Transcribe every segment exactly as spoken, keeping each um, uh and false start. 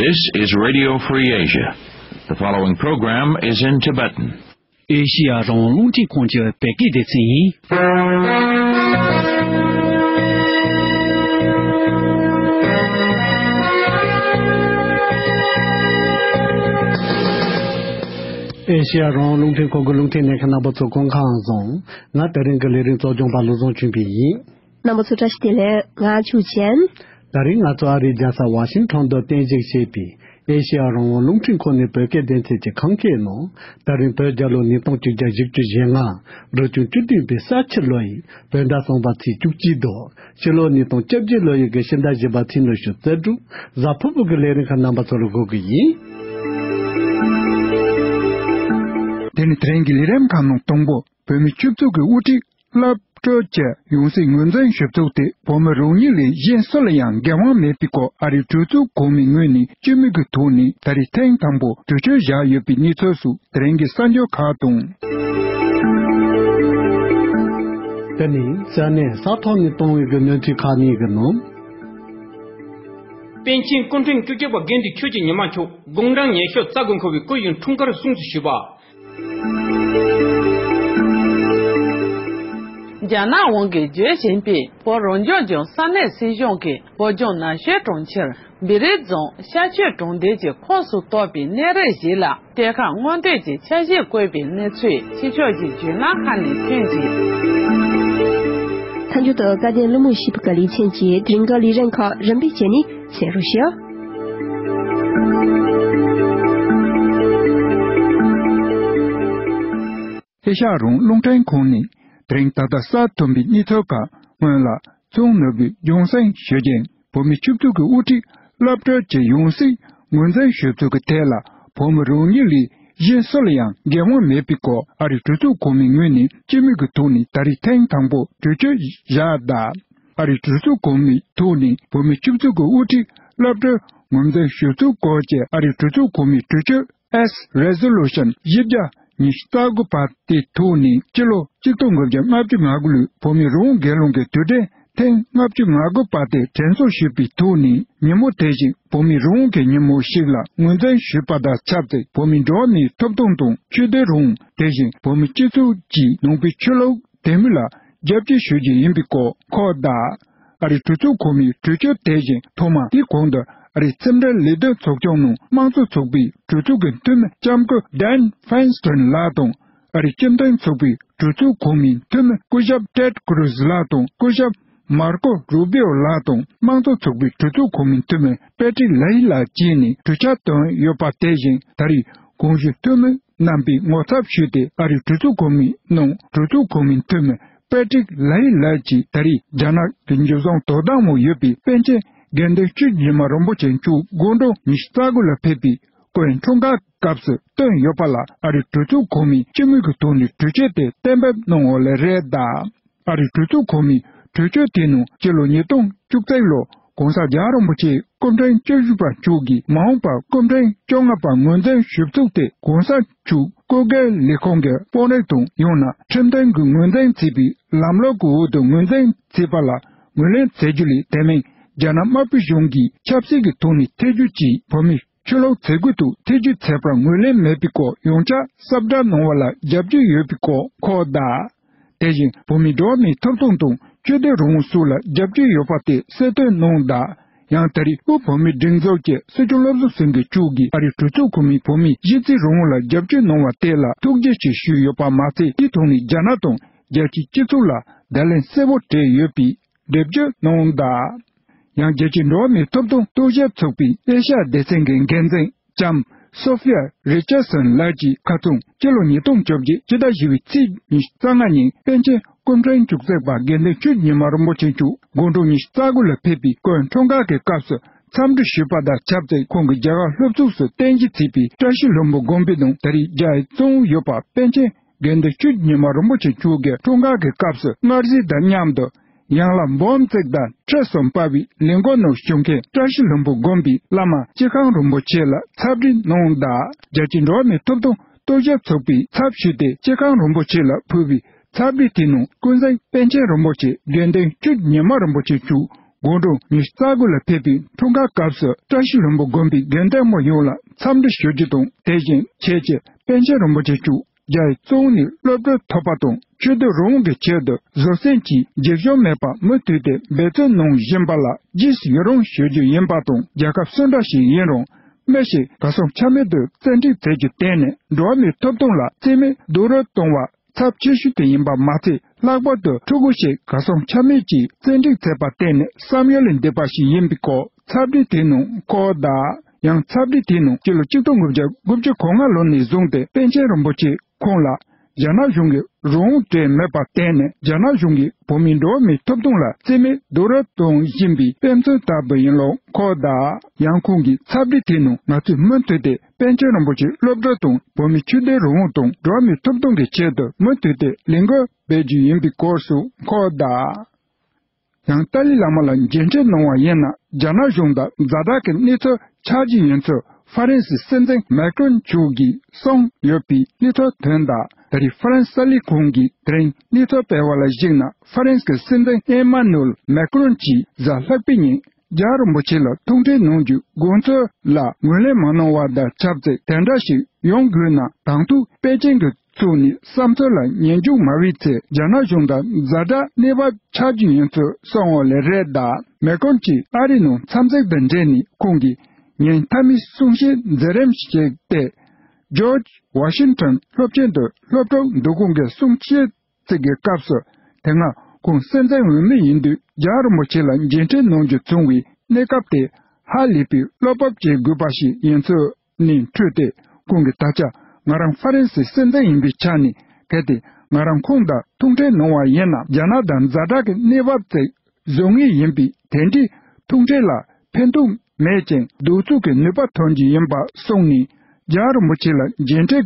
This is Radio Free Asia. The following program is in Tibetan. ཨེ་ཤི་ཡ་རང་དབང་རླུང་འཕྲིན་ཁང་གི་བོད་སྐད་སྡེ་ཚན་ཡིན། ཨེ་ཤི་ཡ་རང་དབང་རླུང་འཕྲིན་ཁང་གི་རླུང་འཕྲིན་ལས་ཁང་རྣམ་པ་ཚོ་སྐུ་ཁམས་བཟང་། ང་དེ་རིང་གི་ལས་རིམ་གཙོ་སྐྱོང་པ་བློ་བཟང་ཆོས་འཕེལ་ཡིན། རྣམ་པ་ཚོ་བཀྲ་ཤིས་བདེ་ལེགས། ང་ཆོས་ཅན། ད་རིང་ང་ཚོ་ཨ་རིའི་རྒྱལ་ས་ཝ་ཤིང་ཊོན་དུ་རྟེན་གཞི་བྱས་པའི་ཨེ་ཤེ་ཡ་རང་དབང་རླུང་འཕྲིན་ཁང་ནས་བོད་སྐད་སྡེ་ཚན་གྱི་ཁམས་སྐད་ནང་། ད་རིང་བོད་རྒྱལ་ལོ་ཉིས་སྟོང་བཅོ་བརྒྱད་བཞི་བཅུ་ཞེ་ལྔ། འབྲུག་ཆུ་བཅུ་བདུན་པའི་ས་ཕྱི་ལོ་ཡི་བོད་ཟླ་གསུམ་པ་ཚེས་བཅུ་གཅིག་དང་། ཕྱི་ལོ་ཉིས་སྟོང་བཅོ་བརྒྱད་ལོ་ཡི་གི་ཕྱི་ཟླ་བཞི་པ་ཚེས་ཉི་ཤུ་རྩ་དྲུག། གཟའ་ཕུར་བུ་གི་ལས་རིམ་ཁག་རྣམ་པ་ཚོ་ལ་འགོད་གི་ཡིན། དེ་ནི་དེ་རིང་གི་ལས་རིམ་ཁག་ནང་དང་པོ། བོད་མི་ཆབ་སྲིད་ཀྱི་དབུ་ཁྲིད་སློབ་གྲྭའི་ཡང་སྲིད་ངོས་འཛིན་ཞུ་གཏུག་དེ་བོད་མི་རང་ཉིད་ལས་གཞན་སུ་ལ་ཡང་འགན་དབང་མེད་པའི་སྐོར། ཨ་རིའི་གྲོས་ཚོགས་གོང་མའི་ངོས་ནས་སྤྱི་མོས་ཀྱི་ཐོག་ནས་ད་རེས་ཐེངས་དང་པོ་གྲོས་ཆོད་བཞག་ཡོད་པའི་གནས་ཚུལ་སོགས་དེ་རིང་གི་གསར་འགྱུར་ཁག་དང་། དེ་ནི་ས་གནས་ས་ཐོག་ནས་བཏང་བའི་གི་གནས་ཚུལ་ཁག་གཉིས་ཀྱི་ནང་། པཎ་ཆེན་སྐུ་ཕྲེང་བཅུ་གཅིག་པ་དགེ་འདུན་ཆོས་ཀྱི་ཉི་མ་མཆོག་དགུང་གྲངས་ཉི་ཤུ་རྩ་དགུ་འཁོར་བའི་སྐུ་ཡོན་འཁྲུངས་སྐར་སྲུང་བརྩི་ཞུས་པ། རྒྱ་ནག་དབང་གིས་བརྗོད་བཞིན་པའི་བོད་རང་སྐྱོང་ལྗོངས་ས་གནས་སྲིད་གཞུང་གིས་བོད་ལྗོངས་ན་གཞོན་གྲོང་ཁྱེར་བི་རི་རྫོང་ཤར་ཆོས་གྲོང་རྡལ་གྱི་ཁོངས་སུ་གཏོགས་པའི་གནས་རི་ཞིག་ལ་གཏེར་ཁ་སྔོག་འདོན་གྱི་འཆར་གཞི་བཀོད་པའི་གནས་ཚུལ་ཕྱི་ཕྱོགས་ཀྱི་བརྗོད་གནས་ཁག་ནས་ཐོན་རྗེས། མཐའ་མཇུག་ཏུ་བཀའ་བསྟན་བློན་མོ་ཤིབ་ཀ་ལི་ཆན་གྱིས་དེ་རིང་གི་ལས་རིམ་ཁག་རིམ་པས་བྱས་ནས་གསན་རོགས་ཞུ། ཨེ་ཤ་ཡ་རང་དབང་རླུང་འཕྲིན་ཁང་ནས་དེ་རིང་ད་ལྟ་གསར་ཐོན་པའི་གནས་ཚུལ་ཁག་སྔོན་ལ་ཚོང་ནོར་བུས་རྒྱང་སྲིང་ཞུ་རྒྱུ་ཡིན། བོད་མི་ཆབ་སྲིད་ཀྱི་དབུ་ཁྲིད་སློབ་གྲྭའི་ཡང་སྲིད་ངོས་འཛིན་ཞུ་གཏུག་གི་ཐད་ལ་བོད་མི་རང་ཉིད་ལས་གཞན་སུ་ལ་ཡང་འགན་དབང་མེད་པའི་སྐོར། ཨ་རིའི་གྲོས་ཚོགས་གོང་མའི་ངོས་ནས་སྤྱི་མོས་ཀྱི་ཐོག་ནས་ད་རེས་ཐེངས་དང་པོ་གྲོས་ཆོད་བཞག་གདའ། ཨ་རིའི་གྲོས་ཚོགས་གོང་མའི་ཐོག་ནས་བོད་མི་ཆབ་སྲིད་ཀྱི་དབུ་ཁྲིད་སློབ་གྲྭའི་ངོས་འཛིན་ཞུ་གཏུག་སྐོར་གྱི་ཨ་རིའི་གྲོས་ཚོགས་གོང་མའི་གྲོས་ཆོད་S Resolution བཞི་བརྒྱ་ཉི་ཤུ་རྩ་དགུ་པ་དེའི་ཐོག་ནས་སྤྱི་ལོ་གཅིག་སྟོང་དགུ་བརྒྱ་ལྔ་བཅུ་ང་དགུ་ལོའི་བོད་མིའི་རང་དབང་སྒེར་ལངས་ཀྱི་དུས་དྲན་ཐེངས་ལྔ་བཅུ་ང་དགུ་པ་དེ་དྲན་གསོ་ཞུས་པའི་ཐོག་ནས། ཉིན་མོ་དེ་བཞིན་བོད་མིའི་རང་དབང་གི་ཉིན་མོ་ཞིག་ལ་ངོས་འཛིན་ཞུས་པ་དང་ཆབས་ཅིག་བོད་མིའི་འགྲོ་བ་མིའི་ཐོབ་ཐང་དང་ཆོས་དད་རང་དབང་། དེ་བཞིན་བོད་མིའི་སྤྱི་ཚོགས་ཀྱི་ནང་པའི་ཆོས་ལུགས་དད་མོས་ལ་རྒྱབ་སྐྱོར་ཞུ་རྒྱུ་ཡིན་པའི་སྐོར་འཁོད་གདའ། ཨ་རིའི་གྲོས་ཚོགས་གོང་མའི་གྲོས་ཆོད་དེ་བཞིན་ཐོག་མ་དེའི་གོང་དུ་ཨ་རིའི་རྩིས་འབྲེལ་ལས་དོན་ཚོགས་ཆུང་ནང་དམངས་གཙོ་ཚོགས་པའི་གྲོས་ཚོགས་ཀྱི་འཐུས་མི་ལྕམ་སྐུ་Dianne Feinstein ལགས་དང་། ཨ་རིའི་སྤྱི་མཐུན་ཚོགས་པའི་གྲོས་ཚོགས་གོང་མའི་འཐུས་མི་སྐུ་ཞབས་Ted Cruz ལགས་དང་། སྐུ་ཞབས་Marco Rubio ལགས་དང་། དམངས་གཙོ་ཚོགས་པའི་གྲོས་ཚོགས་གོང་མའི་འཐུས་མི་Patrick Leahy ལགས་བཅས་ནས་གྲོས་འཆར་བཏོན་ཡོད་པ། དེ་བཞིན་ད་རེས་གོང་ཞུས་འཐུས་མི་རྣམ་པས་ངོ་ཚབ་ཞུས་ཏེ། ཨ་རིའི་གྲོས་ཚོགས་གོང་མའི་ནང་གྲོས་ཚོགས་གོང་མའི་འཐུས་མི་Patrick Leahy ལགས་ཀྱིས་ད་རེས་རྒྱ་ནག་གི་འཇུ་བཟུང་དོ་དམ་འོག་ཡོད་པའི་པཎ་ཆེན་དགེ་འདུན་ཆོས་ཀྱི་ཉི་མ་རིན་པོ་ཆེ་མཆོག་དགུང་གྲངས་ཉི་ཤུ་རྩ་དགུ་ལ་ཕེབས་པའི་སྐུ་ཡོན་འཁྲུངས་སྐར་སྐབས་སུ་བཏོན་ཡོད་པ་ལ། ཨ་རིའི་གྲོས་ཚོགས་གོང་མའི་སྤྱི་མོས་ཀྱི་ཐོག་ནས་གྲོས་ཆོད་དེ་གཏན་འབེབས་གནང་བ་ལ་རེད་གདའ། ཨ་རིའི་གྲོས་ཚོགས་གོང་མའི་གྲོས་ཆོད་དེ་ནང་སྤྱི་ལོ་ཉིས་སྟོང་བཅུ་གཅིག་ལོར་༸གོང་ས་༸རྒྱལ་བ་རིན་པོ་ཆེ་སྐུ་ཕྲེང་བཅུ་བཞི་པ་མཆོག་གིས་མ་འོངས་པར་སྐུ་ཕྲེང་བཅོ་ལྔ་པ་ངོས་འཛིན་ཞུ་གཏུག་དེ་༸གོང་ས་མཆོག་སྐུ་སྒེར་ལས་ཁུངས་ཀྱི་དཔོན་རིགས་དང་། ཡང་ན་ཁྲིམས་དོན་གྱི་ངོས་འཛིན་བྱས་པའི་ལམ་ལུགས་ཀྱི་འོག་ཏུ་ངོས་འཛིན་བྱས་པ་ལ་ངོས་ལེན་བྱེད་རྒྱུ་ལས། དེ་མིན་རྒྱ་ནག་དམར་པོའི་གཞུང་གིས་ཆབ་སྲིད་ཀྱི་ཐོག་ནས་ཐེ་བྱུས་ཀྱིས་བོད་མིའི་ཆོས་ལུགས་ཚེ་སྒོ་དང་ཐེ་བྱུས་བྱས་པར་ངོས་ལེན་མེད་པའི་སྐོར་ཡོངས་ཁྱབ་གསལ་བསྒྲགས་གནང་བ་ལ་རྒྱབ་སྐྱོར་ཡོད་པའི་སྐོར་འཁོད་གདའ། དེ་བཞིན་བོད་མིའི་འགྲོ་བ་མིའི་ཐོབ་ཐང་དང་ཆོས་དད་རང་དབང་སོགས་ལ་རྒྱབ་སྐྱོར་ཡོད་པ་དེ་གསལ་སྟོན་གནང་གདའ། ཡང་ད་རེས་དབུས་བོད་མིའི་སྒྲིག་འཛུགས་ཀྱི་སྲིད་སྐྱོང་བློ་བཟང་སེང་གེ་མཆོག་གིས་ཨ་རིའི་གྲོས་ཚོགས་གོང་མའི་བོད་མིའི་གཞི་རྩའི་རང་དབང་ལ་རྒྱབ་སྐྱོར་གནང་བ་དེ་ལ་ཐུགས་རྗེ་ཆེ་ཞུས་ཡོད་པ་མ་ཟད། དེའི་ཐོག་ནས་རྒྱ་ནག་དང་རྒྱལ་སྤྱིའི་སྤྱི་ཚོགས་ལ་བརྡ་ལན་གསལ་པོ་སྤྲད་ཡོད་པའི་འགྲེལ་བརྗོད་གནང་གདའ། ཡང་རྒྱལ་སྤྱིའི་འགྲོ་བ་མིའི་ཐོབ་ཐང་རྟོག་ཞིབ་ཚོགས་པའི་ཨེ་ཤ་ཡ་སྡེ་ཚན་གྱི་འགན་འཛིན་ལྕམ་Sophia Richardson ལགས་ཀྱིས་ཁ་རྩང་སྤྱི་ལོ་ཉིས་སྟོང་བཅོ་བརྒྱད་སྤྱི་ཟླ་བཞི་པའི་ཚེས་ཉི་ཤུ་རྩ་ལྔ་ཉིན་པཎ་ཆེན་སྐུ་ཕྲེང་བཅུ་གཅིག་པ་དགེ་འདུན་ཆོས་ཉི་མ་རིན་པོ་ཆེ་མཆོག་དགུང་གྲངས་ཉི་ཤུ་རྩ་དགུ་ལ་ཕེབས་པའི་སྐུ་ཡོན་འཁྲུངས་སྐར་གྱི་སྐབས་སུ་འཚམས་འདྲི་ཞུས་པ་དང་ཆབས་ཅིག་ཁོང་གིས་རྒྱ་གར་ལྷོ་ཕྱོགས་སུ་རྟེན་གཞི་བྱས་པའི་བཀྲ་ཤིས་ལྷུན་པོ་དགོན་པའི་ནང་ད་རེས་རྒྱ་ཡི་གཙོ་བོ་ཡོད་པ་པཎ་ཆེན་དགེ་འདུན་ཆོས་ཉི་མ་རིན་པོ་ཆེ་མཆོག་གི་འཁྲུངས་སྐར་གྱི་སྐབས་སུ་མངའ་གསོལ་དང་མཉམ་དུ། ཡང་ལ་འབུམ་བརྩེགས་དང་ཁྲི་གསུམ་སྤར་བའི་ལེགས་མགོན་ནང་བཞུགས་མཁན་བཀྲ་ཤིས་ལྷུན་པོ་དགོན་པའི་བླ་མ་སྐྱིད་ཁང་རིན་པོ་ཆེ་ལ་ཚབ་འདྲི་གནང་གདའ། རྒྱལ་སྤྱིའི་འགྲོ་བ་མིའི་ཐོབ་ཐང་རྟོག་ཞིབ་ཚོགས་པའི་ཚབ་ཞུས་ཏེ་སྐྱིད་ཁང་རིན་པོ་ཆེ་ལ་ཕུལ་བའི་ཚབ་འདྲི་དེའི་ནང་ཀུན་གཟིགས་པཎ་ཆེན་རིན་པོ་ཆེ་དགེ་འདུན་ཆོས་ཉི་མ་རིན་པོ་ཆེ་མཆོག་ དགོང་དྲོ་ཉི་ཤུ་རྩ་དགུ་ལ་ཕེབས་པའི་འཁྲུངས་སྐར་སྐབས་སུ། བཀྲ་ཤིས་ལྷུན་པོ་དགོན་པའི་དགེ་འདུན་པ་ཡོངས་ལ་འཚམས་འདྲི་ཞུ་རྒྱུ་དང་། དེ་བཞིན་ཁྱེད་ཀྱིས་པཎ་ཆེན་རིན་པོ་ཆེ་མཆོག་རྒྱ་ཡི་གཙོ་བོ་ནས་སློབ་གྲྭ་ཐོབ་པ་དང་། ཆོས་དད་རང་དབང་གི་ཆེད་དུ་བཟོད་བསྲན་གྱིས་འཇིགས་སྐྱོབ་མེད་པར་མུ་མཐུད་དེ་འབད་བརྩོན་གནང་བཞིན་པ་ལ་རྗེས་སུ་ཡི་རང་ཞུ་རྒྱུ་ཡིན་པ་དང་། རྒྱལ་ཁབ་སུ་འདྲ་ཞིག་ཡིན་རུང་། མི་ཞིག་གར་སོང་ཆ་མེད་དུ་བཙན་ཁྲིད་བྱེད་རྒྱུ་གཏན་ནས་འགྲོ་བ་མིའི་ཐོབ་ཐང་ལ་བརྩི་མེད་རྡོག་རོལ་གཏོང་བ་ཚབས་ཆེ་ཤོས་དེ་ཡིན་པ་མ་ཚད། ལྷག་པར་དུ་ཕྲུ་གུ་ཞིག་གར་སོང་ཆ་མེད་ཀྱིས་བཙན་ཁྲིད་བྱས་པ་གཏན་ནས་བསམ་ཡུལ་ལས་འདས་པ་ཞིག་ཡིན་པའི་སྐོར་ཚབ་བྱས་དེ་ནང་འཁོད་གདའ། ཡང་ཚབ་བྱས་དེ་ནང་སྤྱི་ལོ་ཆིག་སྟོང་དགུ་བརྒྱ་དགུ་བཅུ་གོ་ལྔ་ལོ་ནས་བཟུང་སྟེ་པཎ་ཆེན་རིན་པོ་ཆེ་ཁོང་ལ་རྒྱ་ནག་གཞུང་གིས་རང་དབང་སྤྲད་མེད་པར་བརྟེན་ནས། རྒྱ་ནག་གཞུང་གིས་བོད་མིའི་འགྲོ་བ་མིའི་ཐོབ་ཐང་ལ་བརྩི་མེད་རྡོག་རོལ་གཏོང་བཞིན་པའི་དཔེ་མཚོན་ལྟ་བུ་ཡིན་ལུགས་འཁོད་གདའ། ཡང་ཁོང་གིས་ཚབ་བྱས་དེ་ནང་ང་ཚོས་མུ་མཐུད་དེ་པཎ་ཆེན་རིན་པོ་ཆེའི་སློབ་གྲྭ་དང་བོད་མིའི་ཆོས་དད་རང་དབང་དང་འགྲོ་བ་མིའི་ཐོབ་ཐང་གི་ཆེད་དུ་མུ་མཐུད་དེ་ལས་འགུལ་སྤེལ་རྒྱུ་ཡིན་པའི་སྐོར་སོགས་འཁོད་གདའ། ཡང་ཏཱ་ལའི་བླ་མ་ལ་མཇལ་འཕྲད་གནང་བ་ཡིན་ན། རྒྱ་ནག་གཞུང་དང་ཛ་དྲག་གི་གནས་ཚུལ་ཆགས་ཀྱི་ཡིན་ཚུལ་ཧྥ་རན་སིའི་སྲིད་འཛིན་མེ་ཀྲོན་མཆོག་གིས་གསུངས་ཡོད་པའི་གནས་ཚུལ་ཐོན་གདའ། ད་རེས་ཧྥ་རན་སི་གསར་ལས་ཁང་གིས་དེ་རིང་གནས་ཚུལ་སྤེལ་བ་ལ་གཞིགས་ན། ཧྥ་རན་སི་གི་སྲིད་འཛིན་ཨེ་མ་ནུ་ཨེལ་མེ་ཀྲོན་གྱིས་གཟའ་ལྷག་པའི་ཉིན་རྒྱལ་བ་རིན་པོ་ཆེ་ལ་ཐུག་འཕྲད་གནང་རྒྱུའི་དགོངས་ཚུལ་ལ་ངོས་ལེན་མ་གནང་བ་དང་ཆབས་ཅིག་དེ་འདྲ་ཞིག་ཡོང་དགོས་ན། དང་ཐོག་པེ་ཅིང་གི་ཚོགས་ནས་བསམ་ཚུལ་ལ་ཉན་འཇུག་མ་བྱས་ཚེ། རྒྱ་ནག་གཞུང་དང་ཛ་དྲག་གནས་བབ་ཆགས་རྒྱུ་ཡིན་ཚུལ་གསུངས་པ་ལས་རེད་གདའ། མེ་ཀྲོན་གྱིས་ཨ་རིའི་ནང་འཚམས་གཟིགས་དང་འབྲེལ་ནས་ཁོང་གིས་ཉིན་མཐའ་མའི་གསུང་བཤད་མཛད་རིམ་ཞིག་སྟེ། ཇོརྗ་ཝ་ཤིང་ཊོན་སློབ་ཆེན་དུ་སློབ་ཕྲུག་འདུ་ཁང་གི་གསུང་བཤད་ཅིག་གི་སྐབས་སུ། དེ་སྔ་ཁོང་སྲིད་འཛིན་འོས་མི་ཡིན་དུས་རྒྱལ་བ་རིན་པོ་ཆེ་ལ་མཇལ་འཕྲད་གནང་རྒྱུ་བྱུང་བའི་གནས་སྐབས་དེ་ཧ་ལས་པའི་བློ་སྤོབས་བྱེད་དགོས་པ་ཞིག་ཡིན་ཚུལ་ནས་འཕྲོས་ཏེ། ཁོང་གིས་ད་ཆ་ང་རང་ཧྥ་རན་སིའི་སྲིད་འཛིན་ཡིན་པའི་ཆ་ནས། གལ་ཏེ་ང་རང་ཁོང་དང་ཐུག་འཕྲད་གནང་བ་ཡིན་ན། རྒྱ་ནག་དང་ཛ་དྲག་གི་གནས་བབ་ཅིག་བཟོ་ངེས་ཡིན་པས། དེ་འདྲའི་ཐུག་འཕྲད་ལ་ཕན་ཐོགས་མེད་ཅིང་གདུག་རྩུབ་ཀྱི་ནུས་པ་ཐོན་རྒྱུ་ཡིན་པ་གསུངས་ནས། རྒྱལ་བ་རིན་པོ་ཆེ་ལ་མཇལ་འཕྲད་ཀྱི་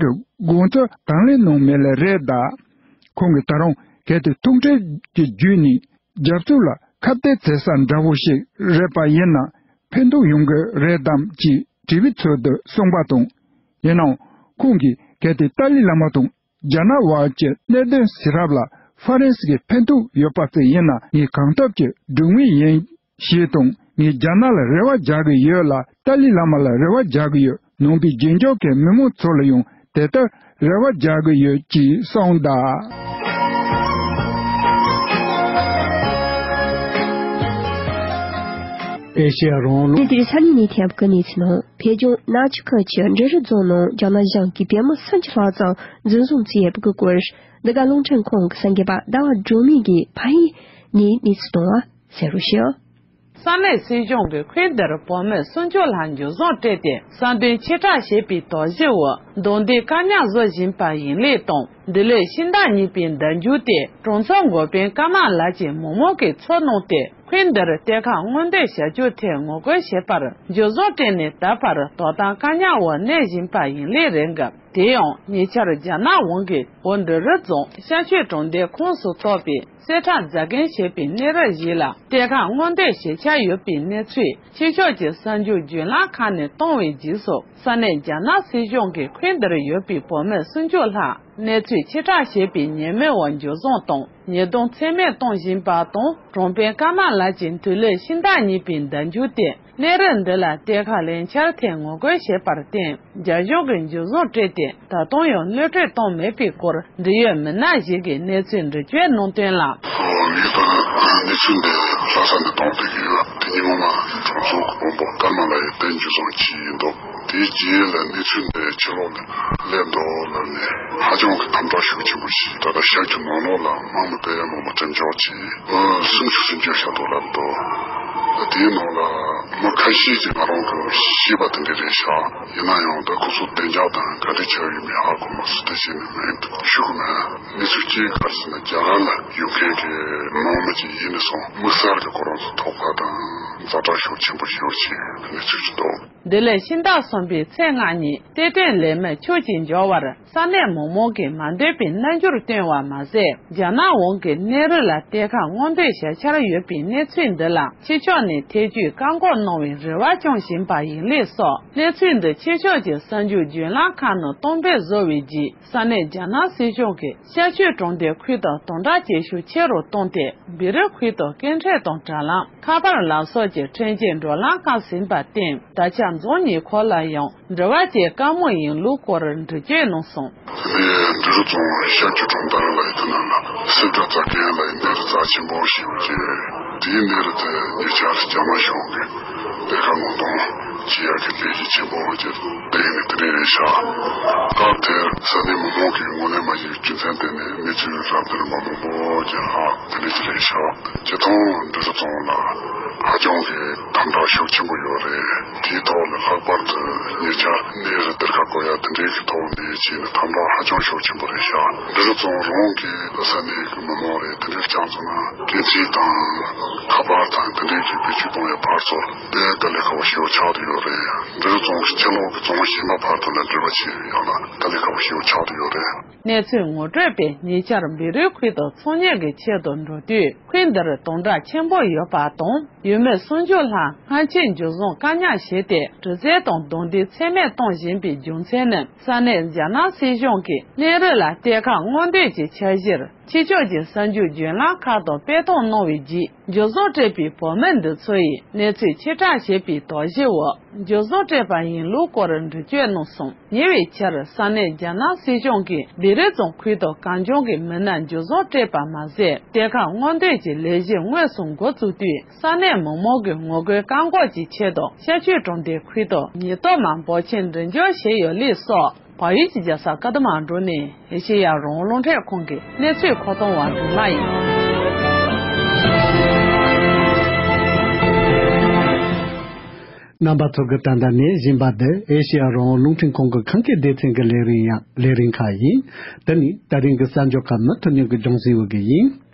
དགོངས་ཚུལ་དང་ལེན་གནང་མེད་ལས་རེད་གདའ། ཁོང་གིས་ད་རུང་གལ་ཏེ་ཐུག་འཕྲད་ཀྱི་བརྒྱུད་ནས་རྒྱལ་ཚོགས་ལ་ཁ་གཏད་བྱེད་ས་འདྲ་བོ་ཞིག་རེད་པ་ཡིན་ན་ཕན་ཐོགས་ཡོང་གི་རེད་དམ་ཅེས་དྲི་བའི་ཚུལ་དུ་གསུངས་པ་དང་། ཡིན་ནའང་ཁོང་གིས་གལ་ཏེ་ཏཱ་ལའི་བླ་མ་དང་རྒྱ་ནག་དབར་གྱི་གནད་དོན་སེལ་རག་ལ་ཧྥ་རན་སི་གི་ཕན་ཐོགས་ཡོད་པ་ཅིག་ཡིན་ན། ངས་གང་ཐུབ་ཀྱིས་སྒྲུབ་ངེས་ཡིན་ཞེས་དང་། ངས་རྒྱ་ནག་ལ་རེ་བ་རྒྱག་གི་ཡོད་ལ། ཏཱ་ལའི་བླ་མ་ལ་རེ་བ་རྒྱག་གི་ཡོད། ནང་པའི་རྗེས་འཇུག་གི་མི་མང་ཚོ་ལ་ཡང་དེ་ལྟར་རེ་བ་རྒྱག་གི་ཡོད་ཅེས་གསུངས་གདའ། ཨེ་ཤེ་ཡ་རང་དབང་ལུང་། དེ་དུས་ས་གནས་ནས་ཐེབས་ཀྱི་གནས་ཚུལ་ནང་། བོད་ལྗོངས་རྣ་ཆུ་ཁུལ་གྱི་འབྲི་རུ་རྫོང་ནང་རྒྱ་ནག་གཞུང་གིས་བོད་མི་སུམ་ཅུ་ལྷག་ཙམ་འཛིན་བཟུང་བྱས་ཡོད་པའི་སྐོར། འདི་ག་རླུང་འཕྲིན་ཁང་གི་གསར་འགོད་པ་ཟླ་བ་སྒྲོལ་མས་ཀྱིས་ཕ་ཡིས་ནས་གནས་ཚུལ་བཏང་བ་གསན་རོགས་ཞུ། ས་གནས་སྲིད་གཞུང་གིས་ཁུལ་འདིར་བོད་མི་སུམ་ཅུ་ལྷག་འཇུ་བཟུང་སྤྲད་དེ། ས་འདུལ་ཕྱིར་བསྒྲགས་བྱས་པའི་དོགས་གཞི་འོག་རྡུང་རྡེག་བཀག་ཉར་བཟོ་བཞིན་པ་ཡིན་ལུགས་དང་། འདི་ལོའི་ཕྱི་ཟླ་གཉིས་པའི་ཟླ་མཇུག་སྟེ། གྲོང་ཚོ་འགོ་དཔོན་ཀརྨ་ལགས་ཀྱིས་མི་མང་གིས་ཚོགས་གནང་སྟེ། ཁུལ་འདིར་གཏེར་ཁ་སྔོག་འདོན་བྱ་རྒྱུའི་ཐད་ངོ་རྒོལ་བྱས་པར། འཇུ་བཟུང་སྤྲད་ནས་ད་བར་དོ་དམ་བཀག་ཉར་འོག་གནས་བཞིན་པ་ཡིན་ལུགས་རེད་འགབ། དེ་ཡང་ཉེ་ཆར་རྒྱ་ནག་དབང་གིས་བོད་འབྲི་རུ་རྫོང་ཤར་ཕྱོགས་གྲོང་སྡེ་ཁོངས་སུ་གཏོགས་པའི་གསེར་ཁྲ་རྫ་མཁན་ཞེས་པའི་གནས་རི་ཞིག་ལ་གཏེར་ཁ་སྔོག་འདོན་བྱེད་འཆར་ཡོད་པའི་གནས་ཚུལ་ཕྱི་ཕྱོགས་ཀྱི་གསར་འགྱུར་བརྒྱུད་ལམ་ཁག་ནས་བཏོན་པའི་རྗེས་སུ། ས་གནས་རྒྱ་ནག་སྲིད་གཞུང་གིས་ཁུལ་འདིར་ཡོད་པའི་བོད་མི་སུམ་ཅུ་ལྷག་གནས་ཚུལ་ཕྱིར་བསྒྲགས་བྱས་པའི་ཉེས་མིང་འོག་འཇུ་བཟུང་དང་ཉེས་རྡུང་ཚད་མེད་གཏོང་བཞིན་པ་དང་། གྲོང་དཔོན་ཀརྨ་ལགས་ཀྱིས་འདི་ལོའི་ཕྱི་ཟླ་གཉིས་པའི་ཟླ་མཇུག་སྟེ། གནས་རི་འདི་ལ་གཏེར་ཁ་ལེན་འཆར་ཐད་ངོ་རྒོལ་བྱས་པར་བརྟེན། རྒྱ་གཞུང་གིས་འཇུ་བཟུང་སྤྲད་དེ། ད་དུང་ཡང་གློད་བཀྲོལ་བཏང་མེད་པའི་སྐོར། འབྲེལ་ཡོད་མི་སྣ་ཞིག་གིས་གནས་ཚུལ་འདྲི་གཅོད་གནང་དོན་ལ། ངས་ད་གནས་ཚུལ་འདི་ལྷ་ས་ནས་བཏང་བསྡད་ཀྱི་ཡོད། དེ་ཉིན་སྔོན་མ་གྲོང་ཚོ་གི་དཔོན་པོ་ཀརྨ་ལགས་ཡིས་དེ་འཇུ་བཟུང་བྱས་ཡིན་འདུག་དེའི་རྗེས་ལ་གནས་ཚུལ་འདི་ཕྱི་ལོགས་ལ་སླེབས་འདུག་ལབ་ནས་ཧ་ཅང་གི་དམ་དྲག་ཤུགས་ཆེན་པོ་ཞིག་ད་ལྟ་ཤར་རྒྱུད་ནང་ལོགས་ལ་དམག་མི་སྤེལ་ཡ་མང་པོ་འགྲེམས་འཇོག་བྱས། ཨ། སུམ་ཅུ་སུམ་ཅུ་ཤར་འདུག་ལབ་འདུག་དེའི་ནང་ལ་མི་ཁ་ཤས་ཀྱིས་ང་རང་གི་ཤེས་པ་དེ་འདྲ་རེད་ཤག་ཡིན་ན་ཡང་ད་ཁོ་ཚོ་བདེ་འཇགས་དང་ག་འདྲ་ཆགས་ཡོད་མེད་ཧ་གོ་མ་སོང་། དེ་བྱས་ནས་མིང་དེ་ཞུ་གི་མེད། གནས་ཚུལ་གཅིག་ག་རེ་ཟེར་ན། རྒྱ་གར་ལ་ཡོད་མཁན་གྱི་དམག་མི་ཅིག་ཡིན་ནས་སོང་། དམིགས་བསལ་གྱི་ཁོ་རང་ཚོ་ཐོག་ཁ་དང་ཛ་དྲག་ཤུགས་ཆེན་པོ་ཡོད་ཅེས་གནས་ཚུལ་ཅིག་འདུག་འདི་ལས་ཕྱི་ཟླ་གསུམ་པའི་ཚེས་ལྔ་ཉིན་རྟེན་འབྲེལ་ལས་མི་ཁྱུ་གཅིག་འབྱོར་བར་ས་གནས་མི་མང་གིས་མ་འདོད་པའི་རྣམ་འགྱུར་བསྟན་བ་མ་ཟད། རྒྱ་ནག་དབང་གིས་གནས་རི་ལ་གཏེར་ཁ་སྔོག་འདོན་བྱ་འཆར་ཡོད་པའི་གནས་ཚུལ་འདི་ལ་ཕྱི་ཕྱོགས་ནས་ཐེ་བྱུས་བཀག་འགོག་གནང་བའི་རེ་བ་བཅངས་བཞིན་པ་ཡིན་ལུགས་སོགས། གནས་ཚུལ་འདི་ཕྱི་ཕྱོགས་ཀྱི་གསར་འགྱུར་བརྒྱུད་ལམ་ཁག་ནང་གཏོང་འབེབས་བཟོ་བའི་རྗེས། ས་གནས་རྒྱ་ནག་སྲིད་གཞུང་གིས་ཤར་ཆུ་གྲོང་རྡལ་ཁུལ་དུ་དམ་དྲག་བྱེད་ཤུགས་ཆེ་རུ་བཏང་སྟེ། བཻ་རོ་ཁུལ་དུ་སྐད་འཕྲིན་དང་དྲ་ལམ། ཁ་པར་ལམ་སོགས་ཀྱི་འཕྲིན་བཅར་འགྲོ་ལམ་བཀག་ཟིན་པར་བརྟེན། ད་ཆ་རྫོང་ཉེ་འཁོར་ལ་ཡང་འབྲེལ་བ་བཅས་བཀག་མུག་ཡིན་ལུགས་སྐོར་འགྲེལ་བརྗོད་གནང་སོང་། དེ་ནས་འབྲི་རུ་རྫོང་ཤར་ཆུ་གྲོང་རྡལ་ལ་ཡིན་ན་ལ་སིལ་སྒྲ་རྩ་མཁན་ལ་ཡིན་ན་རི་རྩ་ཆེན་པོ་ཞིག་ཡོད་ཀྱི། དེའི་གནས་རི་དེ་ཉེ་ཆར་རྒྱ་དམར་གཞུང་གིས་གཏེར་ཁ་སྔོག་འདོན་བྱེད་ཡག་གི་ལས་གཞི་ཆེན་པོ་ཅིག་སྟེང་ནས་དེ་འདྲ་རེད་ཤག་སྐབས་དེར་ས་གནས་མི་མང་གིས་ངོས་ལེན་མ་བྱས་པའི་རྒྱུ་མཚན་དེ་ནི་གནས་ཚུལ་རབ་དང་རིམ་པ་མང་པོ་ཅིག་ལྷག་དེ་འདྲ་ཅིག་རེད་ཤག་སྤྱིར་བཏང་འབྲི་རུ་རྫོང་ལ་ཧ་ཅང་གི་དམ་དྲག་ཤུགས་ཆེན་པོ་ཡོད་རེད། དེའི་ཐོག་ལ་ལྷག་པར་དུ་ཉེ་ཆར་གནས་རི་གཏེར་ཁ་བརྐོ་ཡག་དེ་འདྲའི་གི་ཐོག་ནས་བྱས་ནས་དམ་དྲག་ཧ་ཅང་ཤུགས་ཆེན་པོ་རེད་ཤག་འབྲི་རུ་རྫོང་རང་གི་ས་གནས་ཀྱི་མི་མང་རེད། དེ་འདྲའི་རྐྱང་ཚོ་ན་སྐད་འཕྲིན་དང་ཁ་པར་དང་དེ་འདྲའི་གི་བེད་སྤྱོད་གཏོང་ཡག་ཕར་ཚུར་དེ་དཀའ་ལས་ཁག་པོ་ཞེ་པོ་ཆགས་བསྡད་ཡོད་རེད། འབྲི་རུ་རྫོང་གི་ཕྱི་ལོགས་ཀྱི་རྫོང་གཞན་པ་ཕར་ཚུར་ལ་འབྲེལ་བ་བྱེད་ཡག་ལ་དཀའ་ལས་ཁག་པོ་ཞེ་པོ་ཆགས་བསྡད་ཡོད་རེད། གནས་ཚུལ་ངོ་སྤྲོད་པས་ཉེ་ཆར་བཻ་རོ་ཁུལ་དུ་ཚོང་གཉེར་གྱི་ཆེད་དུ་འགྲོ་དུས། ཁུལ་འདིར་དམ་དྲག་ཆེན་པོ་ཡོད་པ་དང་། ཡུལ་མི་སུམ་ཅུ་ལྷག་སྔ་ཕྱི་འཇུ་བཟུང་བཀག་ཉར་བྱས་ཏེ། དྲི་རྩད་དང་རྡུང་རྡེག་ཚད་མེད་གཏོང་བཞིན་པའི་རྒྱུ་མཚན་ནི། ས་གནས་རྒྱ་ནག་སྲིད་གཞུང་གིས་གནས་རི་ལ་གཏེར་ཁ་སྔོག་འདོན་གྱི་འཆར་གཞིར། ཕྱི་ཕྱོགས་ཀྱི་གསར་འགྱུར་བརྒྱུད་ལམ་ཁག་ཏུ་སྤེལ་གཏོང་གནང་བའི་རྗེས། འཇུ་བཟུང་སྤྲད་པའི་བོད་མི་འདི་ཚོ་ཡིས་གནས་ཚུལ་ཕྱིར་བསྒྲགས་བྱས་པའི་དོགས་གཞིའི་འོག་འཇུ་བཟུང་སྤྲད་པ་ཡིན་ལུགས་སྐོར་འགྲེལ་བརྗོད་གནང་སོང་། ཉེ་བའི་ཆར་ས་གནས་རྒྱ་ནག་སྲིད་གཞུང་གིས་བཻ་རོ་རྫོང་ཁུལ་དུ་གང་བྱུང་གིས་མི་སྣ་འཇུ་བཟུང་སྤྲད་པ་མ་ཟད། གཏེར་ཁ་སྔོག་འདོན་གྱི་ལས་གཞི་དངོས་སུ་འགོ་བཙུགས་དུས། ས་གནས་མི་མང་གིས་ངོ་རྒོལ་བཀག་འགོག་གི་ཆེད་དུ་ཤར་ཆུ་གྲོང་རྡལ་ཁུལ་དུ་ཉེན་རྟོག་མ་འབོར་ཆེན་མགྲིན་སྦྱོར་བྱས་ཡོད་ལུགས་སོགས། བལ་ཡུལ་གྱི་རྒྱལ་ས་ཀ་ཐ་མན་གྲུ་ནས་ཨེ་ཤེ་ཡ་རང་དབང་རླུང་འཕྲིན་ཁང་གི་གནས་ཚུལ་མཁོ་གཏོང་བ་འབྲུག་ལྷ་ཡིན། རྣམ་པ་ཚོ་གིས་ད་ལྟ་ནས་གཟིགས་པ་འདི་ཨེ་ཤེ་ཡ་རང་དབང་རླུང་འཕྲིན་ཁང་གི་ཁམས་སྐད་སྡེ་ཚན་གྱི་ལས་རིམ་ཡང་ལས་རིམ་ཁག་ཡིན། འདི་ནི་ད་རིང་གི་གསར་འགྱུར་ཁག་མུ་མཐུད་ནས་ཀྱི་ལྗོངས་ཟིན་འོས་ཀྱི་ཡིན།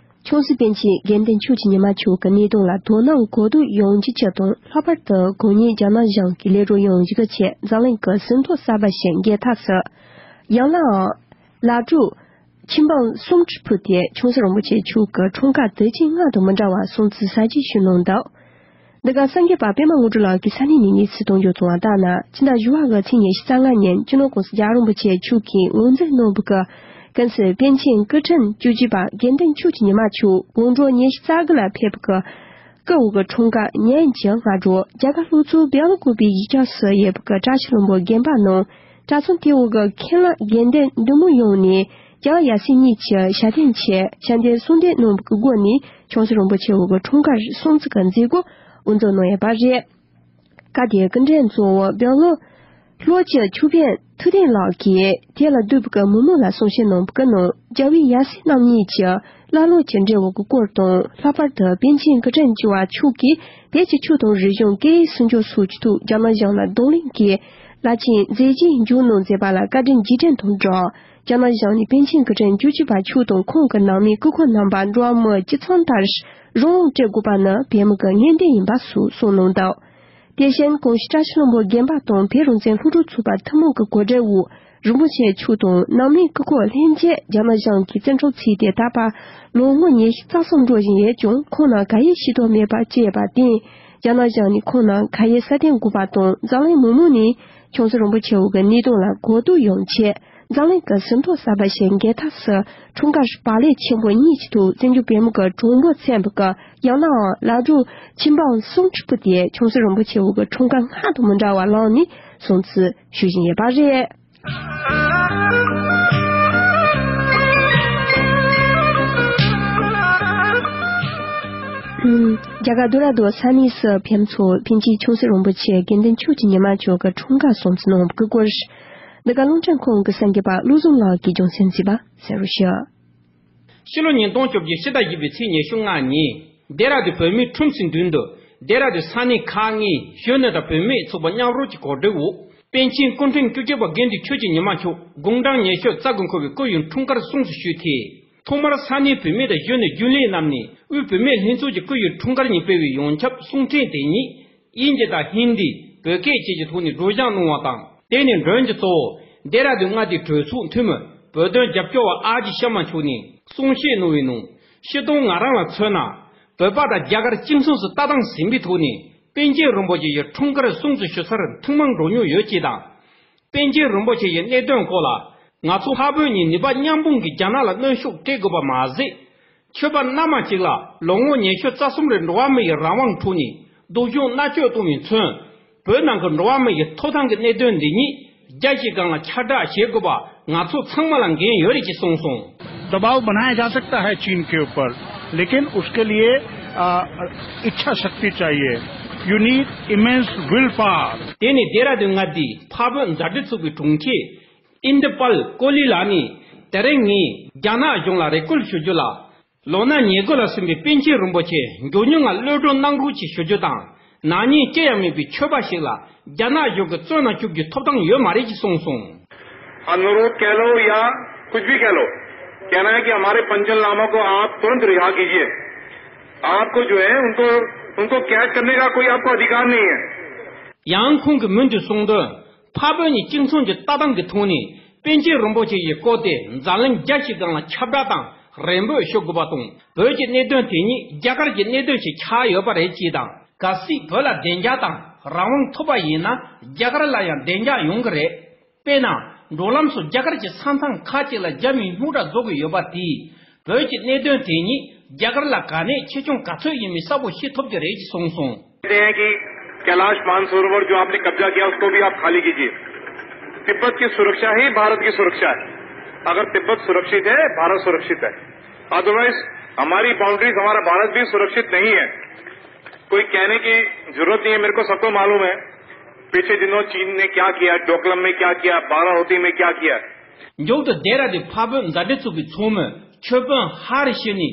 ཆུང་སྲིད་པཎ་ཆེན་དགེ་འདུན་ཆོས་ཀྱི་ཉི་མ་མཆོག་གི་གནས་སྟངས་ལ་དོ་སྣང་གོ་བསྡུར་ཡོང་རྒྱུ་ཅིག་དང་། ལྷག་པར་དུ་གོ་ཉིན་རྒྱ་ནག་གཞུང་གི་ལས་རོགས་ཡོང་རྒྱུ་གི་ཆེད་འཛམ་གླིང་གི་ཟིན་ཐོ་གསར་པ་ཞིག་འགེལ་ཐབས་སུ། ཡང་ན་ལ་གྲུ་ཆིམ་པང་སུམ་ཁྲི་ཕུད་དེ་ཆུང་སྲིད་རིན་པོ་ཆེ་མཆོག་གི་འཁྲུངས་སྐར་དུས་ཆེན་སྔ་དང་མི་འདྲ་བ་སྲུང་བརྩི་གསར་བརྗེ་ཞུས་གནང་འདུག་འདི་ག་གསར་འགོད་པ་པད་མ་དངོས་གྲུབ་ལགས་ཀྱིས་ས་གནས་ནས་གནས་ཚུལ་གཏོང་རྒྱུ་བྱུང་བ་ལྟར་ན། ཕྱི་ཟླ་བཞི་པ་གི་ཚེས་ཉི་ཤུ་རྩ་ལྔ་ཉིན་སྤྱི་ནོར་༸གོང་ས་༸རྒྱལ་བ་རིན་པོ་ཆེ་མཆོག་གིས་ངོས་འཛིན་གནང་བའི་གི་ཀན་སུའུ་པཎ་ཆེན་སྐུ་ཕྲེང་བཅུ་གཅིག་པ་དགེ་འདུན་ཆོས་ཀྱི་ཉི་མ་མཆོག་དགོང་དྲོ་ཉི་ཤུ་རྩ་དགུ་ལ་ཕེབས་པའི་གི་སྐུ་འོ་གི་འཁྲུངས་སྐར་ཉིན་གྱི་སྔ་དྲོ་རྒྱ་གར་ལྷོ་ཕྱོགས་བེ་ལ་ཀུ་པེ་གཞིས་ཆགས་སུ་ཡོད་པའི་གི་བཀྲ་ཤིས་ལྷུན་པོ་དགོན་པ་ནང་གྲྭ་ཚང་དེའི་འོག་གི་མཁན་བླ་དགེ་འདུན་འདུས་མང་ཡོངས་ནས་རྒྱལ་བ་ཡབ་སྲས་གཉིས་ཀྱི་ཞབས་བརྟན་ཆེད་ཞབས་བརྟན་གསུང་འདོན་གནང་བའི་སྒོ་ནས་ཆུང་སྲིད་རིན་པོ་ཆེ་འོག་གི་འཁྲུངས་སྐར་སྲུང་བརྩི་གི་མཛད་སྒོ་དབུ་འཛུགས་གནང་ཡོད་པ་རེད། སྐབས་དེའི་སྐུ་མགྲོན་གཙོ་བོ་བེང་ལོར་ལྷོ་སྤྱི་ཆོས་དཔོན་ཐུབ་བསྟན་ལགས་ཀྱིས་དེ་ལ་འདུས་པའི་མི་མང་ལ་གསུང་བཤད་གནང་བའི་ནང་རྒྱལ་བའི་ཡབ་སྲས་རྣམ་གཉིས་ཀྱི་བླ་སློབ་ཀྱི་འབྲེལ་བའི་སྐོར་དང་། ལྷག་པར་དུ་པཎ་ཆེན་སྐུ་ཕྲེང་བཅུ་པ་མཆོག་གིས་བོད་ཀྱི་ཆོས་དང་རིག་གཞུང་སྐད་ཡིག་སྲུང་སྐྱོབ་སོགས་ཀྱི་ཐོག་རྒྱ་ནག་གཞུང་ལ་གདོང་ལེན་གྱིས་བླ་ཆེན་མཛད་རྗེས་མཇུག་གནང་མཛད་པ་ལ་བཀའ་དྲིན་རྗེས་དྲན་དང་སྦྲགས། རྒྱ་ནག་གཞུང་ནས་པཎ་ཆེན་སྐུ་ཕྲེང་བཅུ་གཅིག་པ་མཆོག་དང་ཁོང་གི་ནང་མི་སྐུ་འཁོར་རྣམ་པ་འགྲོ་བ་མི་སྤྱི་ཚང་ལྟར་རང་དབང་སྤྲད་དགོས་པ་ནི་བོད་མི་གི་ངེས་གཏན་ཡིན་པ་སོགས་གསུངས་གནང་འདུག་དེ་བཞིན་ཀོང་ཞི་བཀྲ་ཤིས་ལྷུན་པོ་དགོན་པ་དང་བོད་རང་བཙན་སློབ་ཕྲུག་ཚོགས་པ་ཐུན་མོང་གི་གོ་སྒྲིག་འོག་རིན་པོ་ཆེ་མཆོག་དང་ནང་མི་སྐུ་འཁོར་ལྷན་རྒྱས་རྒྱ་ནག་གཞུང་གི་བཙན་འཕྲོག་བྱས་ཏེ་ད་བར་ལོ་ངོ་ཉི་ཤུ་རྩ་གསུམ་འགྲོ་བཞིན་ཡོད་ཀྱང་ཁོང་རྣམས་ག་ཡེ་ཤེས་རྟོགས་མེད་པར་བཅད་པར་བརྟེན། རྒྱ་ནག་གཞུང་ནས་ཁོང་རྣམས་ག་ཡེ་སྲ་བརྟན་དགོས་པ་དང་འཛམ་གླིང་མི་མང་ནས་ཆུང་སྲིད་རིན་པོ་ཆེ་འོག་གི་གནས་སྟངས་ལ་གོ་བསྡུར་ཡོང་ཆེད། འཛམ་གླིང་གི་ཟིན་ཐོ་གསར་པ་ཞིག་འགེལ་ཐབས་སུ་འཁྲུངས་སྐར་བག་ལེབ་ཆེན་པོ་གཉིས་ཀྱི་ཐོག་བཙན་བྱོལ་བོད་མི་གི་གྲངས་འབོར་ཚན་པ་གི་ཡང་ནའང་ལ་གྲུ་ཆིམ་པང་སུམ་ཁྲི་ཕུད་དེ་ཆུང་སྲིད་རིན་པོ་ཆེ་འོག་གི་འཁྲུངས་སྐར་སྔ་དང་མི་འདྲ་བ་བླངས་ནས་སྲུང་བརྩི་ཞུ་བཞིན་ཡོད་པ་རེད། རྒྱ་གར་རྡོ་ར་རྡོ་ས་གནས་སུ་ཕེབས་མཚོ་པཎ་ཆེན་ཆུང་སྲིད་རིན་པོ་ཆེ་དགེ་འདུན་ཆོས་ཀྱི་ཉི་མ་མཆོག་གི་འཁྲུངས་སྐར་སྲུང་བརྩི་གནང་བའི་སྐོར། འདི་ག་རླུང་འཕྲིན་ཁང་གི་གསར་འགོད་པ་བློ་བཟང་ལགས་ཀྱིས་རྒྱང་སྲིང་མཛད་པ་གསན་རོགས་ཞུ། ཕྱི་ལོ་ཉིས་སྟོང་བཅོ་བརྒྱད་ཕྱི་ཟླ་བཞི་པའི་ཚེས་ཉི་ཤུ་ལྔ་ཉིན། སྡེ་ར་ལྡུན་བོད་མིའི་ཁྲོམ་གཟིགས་མདུན་དུ། སྡེ་ར་ལྡུན་ས་གནས་ཁག་ལྔའི་གཞོན་ནུ་དང་བུད་མེད་ཚོགས་པ་མཉམ་རུབ་ཀྱི་གོ་སྒྲིག་འོག་པཎ་ཆེན་སྐུ་ཕྲེང་བཅུ་གཅིག་པ་དགེ་འདུན་ཆོས་ཀྱི་ཉི་མ་མཆོག་དགུང་གྲངས་ཉི་ཤུ་རྩ་དགུ་འཁོར་བའི་སྐུ་ཡི་འཁྲུངས་སྐར་སྲུང་བརྩི་ཞུས་ཏེ། ཐོག་མར་ས་གནས་བུད་མེད་དང་གཞོན་ནུ་རྒྱུན་ལས་རྣམས་ནས་དབུས་བུད་མེད་ལྷན་ཚོགས་ཀྱི་སྐུ་ཡི་འཁྲུངས་སྐར་ཉིན་སྤེལ་བའི་ཡོངས་ཁྱབ་གསུང་འཕྲིན་དེ་ཉིད་དབྱིན་ཇི་དང་ཧིན་དི། བོད་སྐད་བཅས་ཀྱི་ཐོག་ནས་སྒྲོག་སྦྱང་གནང་བ་དང་། དེ་ནས་མགྲོན་གྱི་གཙོ་བོ་སྡེ་ར་ལྡུན་མངའ་སྡེའི་གྲོས་ཚོགས་འཐུས་མི་བོད་དོན་རྒྱབ་སྐྱོར་བ་ཨ་ཅེ་ཤར་མ་མཆོག་ནས་གསུང་བཤད་གནང་བའི་ནང་། སྤྱིར་བཏང་ང་རང་ལ་མཚོན་ན། བོད་པ་དང་རྒྱ་གར་གཅིག་མཚུངས་སུ་ལྟ་སྟངས་ཟིན་པའི་ཐོག་ནས་པཎ་ཆེན་རིན་པོ་ཆེ་ཡི་འཁྲུངས་སྐར་སྲུང་བརྩི་ཞུ་སར་ཐེངས་མང་འགྲོ་མྱོང་ཡོད་ཅེས་དང་། པཎ་ཆེན་རིན་པོ་ཆེ་ཡི་གནད་དོན་སྐོར་ལ་ང་ཚོ་འཕགས་བོད་གཉིས་ནུས་པ་མཉམ་སྤུངས་ཀྱིས་རྒྱ་ནག་ལ་གནོན་ཤུགས་སྤྲད་དགོས་པ་མ་ཟད། ཆོས་པ་རྣམ་པ་གཅིག་ལ་ལོ་ངོ་ཉི་ཤུ་རྩ་གསུམ་རིང་འགྲོ་བ་མི་ཡི་རང་དབང་འཕྲོག་ནས་སྡུག་སྦྱོང་མནར་གཅོད་གཏོང་བའི་མཚོན། བོད་ནང་གི་འགྲོ་བ་མི་ཡི་ཐོབ་ཐང་གི་གནད་དོན་འདི་ཉིད་རྒྱལ་སྤྱིའི་སྒང་ལ་ཁྱབ་བསྒྲགས་བྱེད་དགོས་པ་ང་ཚོ་ཚང་མ་ལ་འགན་ཡོད་རེད་ཅེས་གསུངས་སོང་། दबाव बनाया जा सकता है चीन के ऊपर, लेकिन उसके लिए, आ, इच्छा शक्ति चाहिए। You need immense will power. དེ་ནས་སྡེ་ར་ལྡུན་མངའ་སྡེའི་འཕགས་བོད་མཛའ་འབྲེལ་ཚོགས་པའི་དྲུང་ཆེ་ཨིན་དི་པལ་ཀོ་ལི་ལགས་ནས། དེ་རིང་ངས་རྒྱ་ནག་གཞུང་ལ་རེ་སྐུལ་ཞུ་རྒྱུ་ལ། ལོ་ན་ཉེར་དགུ་ལ་སོན་པའི་པཎ་ཆེན་རིན་པོ་ཆེ་མགྱོགས་མྱུར་ངང་གློད་གྲོལ་གནང་དགོས་ཅེས་ཞུ་རྒྱུ་དང་། ནག་ཉེས་ཅི་ཡང་མེད་པའི་ཆོས་པ་ཞིག་ལ་རྒྱ་ནག་གཞུང་གིས་བཙོན་ནང་བཅུག་རྒྱུའི་ཐོབ་ཐང་ཡོད་མ་རེད་ཅེས་གསུངས་སོང་། अनुरोध कह लो या कुछ भी कह लो, कहना है कि हमारे पंचन लामा को आप तुरंत रिहा कीजिए। आपको जो है उनको, उनको कैद करने का कोई आपको अधिकार नहीं है। ཡང་ཁོང་གིས་མུ་མཐུད་གསུངས་དོན། འཕགས་བོད་གཉིས་གཅིག་མཚུངས་ཀྱི་ལྟ་སྟངས་ཀྱི་ཐོག་ནས་པཎ་ཆེན་རིན་པོ་ཆེ་ཡི་སྐོར་དེ་འཛམ་གླིང་རྒྱ་ཆེའི་སྒང་ལ་ཁྱབ་བསྒྲགས་དང་རེ་འབོད་ཞུ་དགོས་པ་དང་། བོད་ཀྱི་གནད་དོན་དེ་ཉིད་རྒྱ་གར་གྱི་གནད་དོན་ཞིག་ཆགས་ཡོད་པ་རེད་ཅེས་དང་། གལ་སྲིད་བོད་ལ་བདེ་འཇགས་དང་རང་དབང་ཐོབ་པ་ཡིན་ན་རྒྱ་གར་ལ་ཡང་བདེ་འཇགས་ཡོང་གི་རེད། དཔེར་ན། འགྲོ་ལམ་སོགས་རྒྱ་གར་གྱི་ས་མཚམས་ཁག་ཅིག་ལ་རྒྱ་མིས་སྨུག་དྲ་བཟོ་གི་ཡོད་པ་དེས། བོད་ཀྱི་གནད་དོན་དེ་ཉིད་རྒྱ་གར་ལ་ག་ནས་ཆེ་ཆུང་ག་ཚོད་ཡིན་མིན་གསལ་པོ་ཤེས་ཐུབ་ཀྱི་རེད་ཅེས་གསུངས་སོང་། कहते हैं कि कैलाश मानसरोवर जो आपने कब्जा किया, उसको भी आप खाली कीजिए। तिब्बत की सुरक्षा ही भारत की सुरक्षा है। अगर तिब्बत सुरक्षित है, भारत सुरक्षित है। अदरवाइज हमारी बाउंड्रीज, हमारा भारत भी सुरक्षित नहीं है। कोई कहने की जरूरत नहीं है, मेरे को सबको मालूम है पीछे दिनों चीन ने क्या किया, डोकलाम में क्या किया, बाराहोती में क्या किया। མཇུག་ཏུ་སྡེ་ར་ལྡུན་འཕགས་བོད་མཛའ་འབྲེལ་ཚོགས་པའི་ཚོགས་མི་ཆོས་དཔོན་ཧ་རི་ཤི་ནས།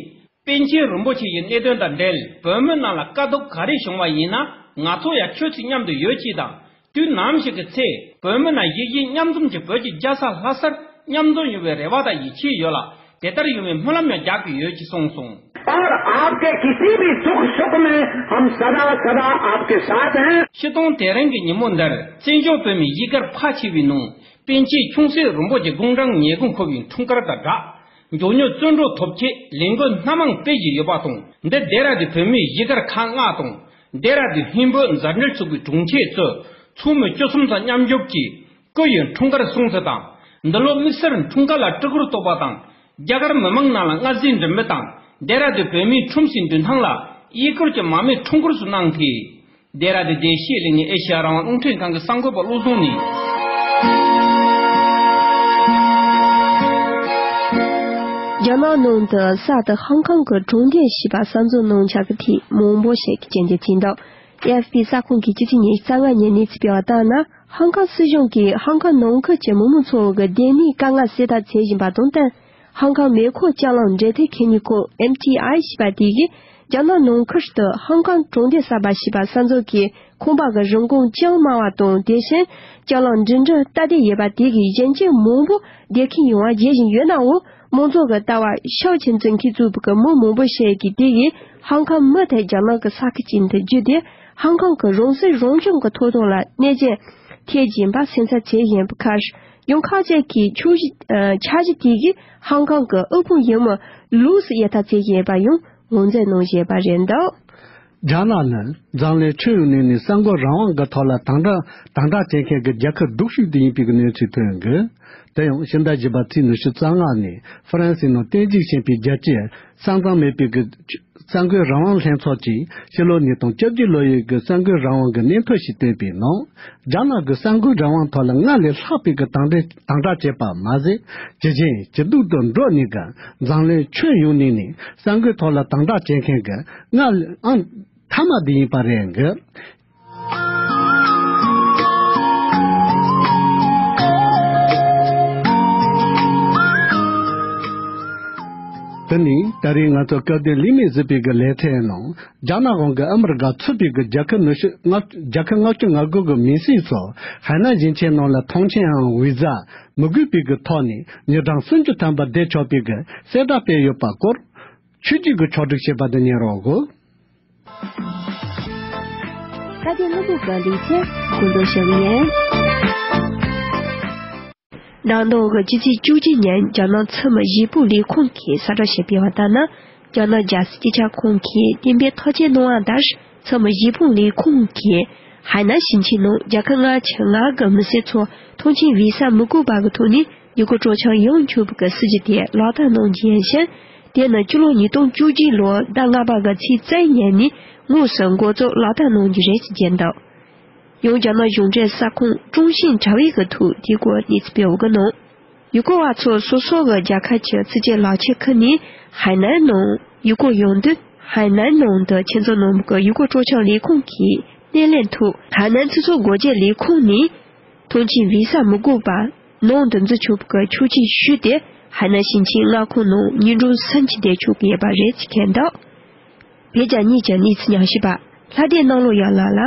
པཎ་ཆེན་རིན་པོ་ཆེ་ཡི་གནད་དོན་དང་འབྲེལ་བོད་མི་རྣམས་ལ་དཀའ་སྡུག་ག་རེ་བྱུང་བ་ཡིན་ན་ང་ཚོ་ཡང་ཁྱོད་ཚོའི་མཉམ་དུ་ཡོད་ཅེས་དང་། དུས་ནམ་ཞིག་གི་ཚེ་བོད་མི་རྣམས་གཞིས་བྱེས་མཉམ་འཛོམས་ཀྱིས་བོད་ཀྱི་རྒྱལ་ས་ལྷ་སར་མཉམ་འཛོམས་ཡོང་བའི་རེ་བ་དང་ཡིད་ཆེས་ཡོད་ལ། དེ་ལྟར་ཡོང་བའི་སྨོན་ལམ་ཡང་རྒྱག་གི་ཡོད་ཅེས་གསུངས་སོང་། और आपके किसी भी सुख सुख में हम सदा सदा आपके साथ हैं। སྤྱིར་བཏང་དེ་རིང་གི་ཉིན་མོ་འདིར་བཙན་བྱོལ་བོད་མིའི་གཞིས་སྒར་ཕལ་ཆེ་བའི་ནང་། པཎ་ཆེན་ཆུང་སྲིད་རིན་པོ་ཆེ་དགུང་གྲངས་ཉེར་དགུ་འཁོར་བའི་འཁྲུངས་སྐར་དང་སྦྲགས། མགྱོགས་མྱུར་བཙོན་གྲོལ་ཐོབ་ཆེད་ལས་འགུལ་སྣ་མང་སྤེལ་བཞིན་ཡོད་པ་དང་། འདི་སྡེ་ར་ལྡུན་བོད་མིའི་གཞིས་སྒར་ཁག་ལྔ་དང་། སྡེ་ར་ལྡུན་ཧིན་བོད་མཛའ་འབྲེལ་ཚོགས་པའི་དྲུང་ཆེ་གཙོས་ཚོགས་མི་བཅུ་གསུམ་དང་མཉམ་ཞུགས་ཀྱིས་སྐུ་ཡི་འཁྲུངས་སྐར་སྲུང་བརྩི་དང་། འདི་ལོ་དམིགས་བསལ་འཁྲུངས་སྐར་ལ་སྤྲུལ་སྐུར་གཏོགས་པ་དང་། རྒྱ་གར་མི་མང་རྣམས་ལ་མངའ་གསོལ་འགྲན་བསྡུར་དང་། སྡེ་ར་ལྡུན་བོད་མིའི་ཁྲོམ་གཟིགས་མདུན་ཐང་ལ་གཡས་སྐོར་གྱི་མར་མེ་ཁྲོམ་སྐོར་སོགས་གནང་སྟེ། སྡེ་ར་ལྡུན་བདེ་སྐྱིད་གླིང་ནས་ཨེ་ཤེ་ཡ་རང་དབང་རླུང་འཕྲིན་ཁང་གི་གསར་འགོད་པ་བློ་བཟང་ནས། རྒྱ་ནག་ནང་དུ་གསར་དུ་ཧང་ཀང་གི་གྲོང་སྡེ་ཞེས་པ་གསར་འཛུགས་གནང་འཆར་གྱི་ཐད་མང་པོ་ཞིག་གིས་སྐྱོན་བརྗོད་བྱས་འདུག། ཨེ་ཨེཕ་པི་གསར་ཁང་གིས་ཕྱི་ཚེས་ཉི་ཤུ་རྩ་ལྔ་ཉིན་གནས་ཚུལ་སྤེལ་བ་ལྟར་ན། ཧང་ཀང་སྲིད་གཞུང་གིས་ཧང་ཀང་ནང་ཁུལ་གྱི་མི་མང་ཚོ་གི་སྡོད་གནས་དཀའ་ངལ་སེལ་ཐབས་བྱེད་བཞིན་པ་དང་བསྟུན། ཧང་ཀང་མེ་འཁོར་ལྕགས་ལམ་འབྲེལ་མཐུད་ཁེ་ཉིན་ཁང་ཨེམ་ཐི་ཨའི་ཞེས་པ་དེ་གིས་རྒྱ་ནག་ནང་ཁུལ་དུ་ཧང་ཀང་གྲོང་སྡེ་གསར་པ་ཞེས་པ་གསར་འཛུགས་ཀྱིས་ཁང་པ་གི་རིན་གོང་ཅུང་དམའ་བ་དང་། དེ་བཞིན་ལྕགས་ལམ་འགྲིམ་འགྲུལ་སྟབས་བདེ་ཡོད་པ་དེ་གིས་གཞན་སྐྱེ་མང་པོ་སྡོད་མཁན་ཡོང་བ་བརྗོད་བཞིན་ཡོད་ནའང་། མང་ཚོགས་ཀྱི་ལྟ་བ་ཤུགས་ཆེན་བཙུགས་མཁན་གཙོས་པའི་མི་མང་པོ་ཞིག་གིས་དེ་ཡིས་ཧང་ཀང་མུ་མཐུད་རྒྱ་ནག་གི་ས་ཁུལ་ཅིག་ཏུ་བརྒྱུད་དེ། ཧང་ཀང་གི་རང་སྲིད་རང་སྐྱོང་གི་ཐོབ་ཐང་ལ་གནོད་སྐྱོན་ཐེབས་བཞིན་པ་སེམས་འཚབ་བྱེད་བཞིན་པའི་ཁར། ཡང་ཁག་ཅིག་གིས་འཆར་གཞི་ཨ་འཆར་གཞི་དེ་གིས་ཧང་ཀང་གི་དབུལ་ཕོངས་ཡུལ་མི་ལོགས་སུ་ཡལ་ཐབས་བྱེད་བཞིན་པ་ཡང་ངོས་འཛིན་གནང་བཞིན་པ་རེད་འདུག། རྒྱ་ནག་ནི་འཛམ་གླིང་ཁྱོན་ཡོངས་ནས་ནས་གསར་འགོད་རང་དབང་གི་ཐོག་ལ་དམ་དྲག་དམ་དྲག་བྱེད་མཁན་གྱི་རྒྱལ་ཁབ་སྡུག་ཤོས་དེ་ཡིན་པའི་གནས་ཚུལ་ཐོན་ཡོད། དེ་ཡང་ཕྱི་ཟླ་བཞི་པ་ཚེས་ཉི་ཤུ་རྩ་ལྔ་ནས་ཧྥ་རན་སིའི་ནང་བསྟན་བཅོས་བྱས་པའི་རྒྱལ་སྤྱིའི་ས་མཚམས་མེད་པའི་གི་གསར་འགོད་རང་དབང་ལྷན་ཚོགས་ཀྱིས་ཕྱི་ལོ་ཉིས་སྟོང་བཅུ་བཞི་ལོ་ཡི་གི་གསར་འགོད་རང་དབང་གི་སྙན་ཐོ་ཞིག་བཏོན་པའི་ནང་། རྒྱ་ནག་གི་གསར་འགོད་རང་དབང་ཐོག་ལ་སྔར་ལས་ལྷག་པའི་གི་དམ་དྲག་དམ་དྲག་བྱས་པ་མ་ཟད། ཇེ་ཞན་ཇེ་སྡུག་ཏུ་འགྲོ་ནས་གི་འཛམ་གླིང་ཁྱོན་ཡོངས་ནས་ནས་གསར་འགོད་ཐོག་ལ་དམ་དྲག་བྱེད་མཁན་གི་སྔར་ལས་ཨང་། མཐའ་མ་དེ་ཡིན་པ་རེད་འགི། དེ་ནི་ད་རེས་ང་ཚོ་སྐབས་དེ་ལི་མི་གཟིགས་པའི་གི་ལེ་ཚན་ནང་། རྒྱ་ནག་དབང་གི་ཨ་མི་རི་ཀ་ཚུད་པའི་གི་རྒྱལ་ཁབ་ཉི་ཤུ་ལྔ་རྒྱལ་ཁབ་ལྔ་བཅུ་ང་དགུ་གི་མི་སེར་ཚོ་ཧའེ་ནན་ཞིང་ཆེན་ནང་ལ་ཐོངས་མཆན་འམ་ཝི་ཟ་མི་དགོས་པའི་གི་ཐོག་ནས་ཉིན་གྲངས་སུམ་ཅུ་ཐམ་པ་བསྡད་ཆོག་པའི་གི་གསལ་བསྒྲགས་སྤེལ་ཡོད་པ་སྐོར། ཆོས་བརྒྱུད་ཀྱི་ཕྱོགས་སྒྲིག་བྱས་པ་དེ་ཉན་རོགས་དགོས། ཁ་བརྡའི་གླེང་སློང་གི་ལས་འཆར་གོ་འདོན་ཞུ་གི་ཡིན། ནང་ལོ་གི་ཕྱི་ཚེས་བཅུ་གཅིག་ཉིན་རྒྱ་ནག་ཚོགས་མི་བཞི་པོའི་ལས་ཁུངས་ཀྱིས་གསལ་བསྒྲགས་ཞིག་སྤེལ་བ་ལྟར་ན། རྒྱ་ནག་རྒྱལ་སྲིད་སྤྱི་ཁྱབ་ཁང་གིས་གཏན་འབེབས་ཐག་བཅད་གནང་བ་ལྟར། ཚོགས་མི་བཞི་པོའི་ལས་ཁུངས་ཀྱིས་ཧའེ་ནན་ཞིང་ཆེན་ནང་རྒྱལ་ཁབ་ལྔ་བཅུ་ང་གི་མི་སེར་ཚོ་ཐོངས་མཆན་བི་ས་མི་དགོས་པ་གི་ཐོག་ནས་ཡུལ་སྐོར་སྤྲོ་འཆམ་ཡོང་ཆོག་པའི་སྲིད་ཇུས་དེ་ལག་བསྟར་གནང་རྒྱུ་ཡིན་ཕྱིན། དེ་ནི་སྤྱི་ལོ་ཉིས་སྟོང་བཅུ་གཅིག་ལོའི་ཟླ་ལྔ་པ་གི་ཚེས་བཅུ་ཉིན་ནས་དངོས་སུ་འགོ་བཙུགས་ལག་བསྟར་གནང་རྒྱུ་རེད་ཅེས་བརྗོད་འདུག་ཡང་རྒྱ་ནག་གཞུང་འབྲེལ་གསར་ཁང་ཀྲུང་ཤིན་དྲ་བའི་གི་ཐོག་དེའི་སྐོར་གནས་ཚུལ་སྤེལ་ཡོད་ཀྱི་ནང་། ཡུལ་སྐོར་བ་ཚོ་སོ་སོ་གི་རྒྱལ་ཁབ་ཀྱི་ཕྱི་རྒྱལ་ལག་ཁྱེར་ཁུར་ནས་ཧའེ་ནན་ནང་ཡུལ་སྐོར་ཡོང་དུས། ཧའེ་ནན་ནང་དུ་ཆེད་འཛུགས་གནང་གི་ཡུལ་སྐོར་སྤྲོ་འཆམ་ལས་ཁུངས་ཀྱི་སྣེ་ལེན་ཐོག་ཧའེ་ནན་ཆུ་ཚོད་སྒོ་འབྱེད་ལས་ཁུངས་ནས་ཐོངས་མཆན་བི་ས་མི་དགོས་པ་ནང་དུ་འཛུལ་ཆོག་པའི་ཆོག་མཆན་ཞུས་ཏེ། ཧའེ་ནན་ཞིང་ཆེན་མངའ་ཁོངས་ནང་ཉིན་གྲངས་སུམ་ཅུ་བསྡད་ཆོག་གི་ཡོད་པ་རེད་ཅེས་བཀོད་འདུག་བོད་རྒྱ་གཉིས་ཀྱི་གནས་ཚུལ་ཉམས་ཞིབ་པ་ལྷ་ལྡན་གནམ་ལོ་ཡང་ལགས་ལ་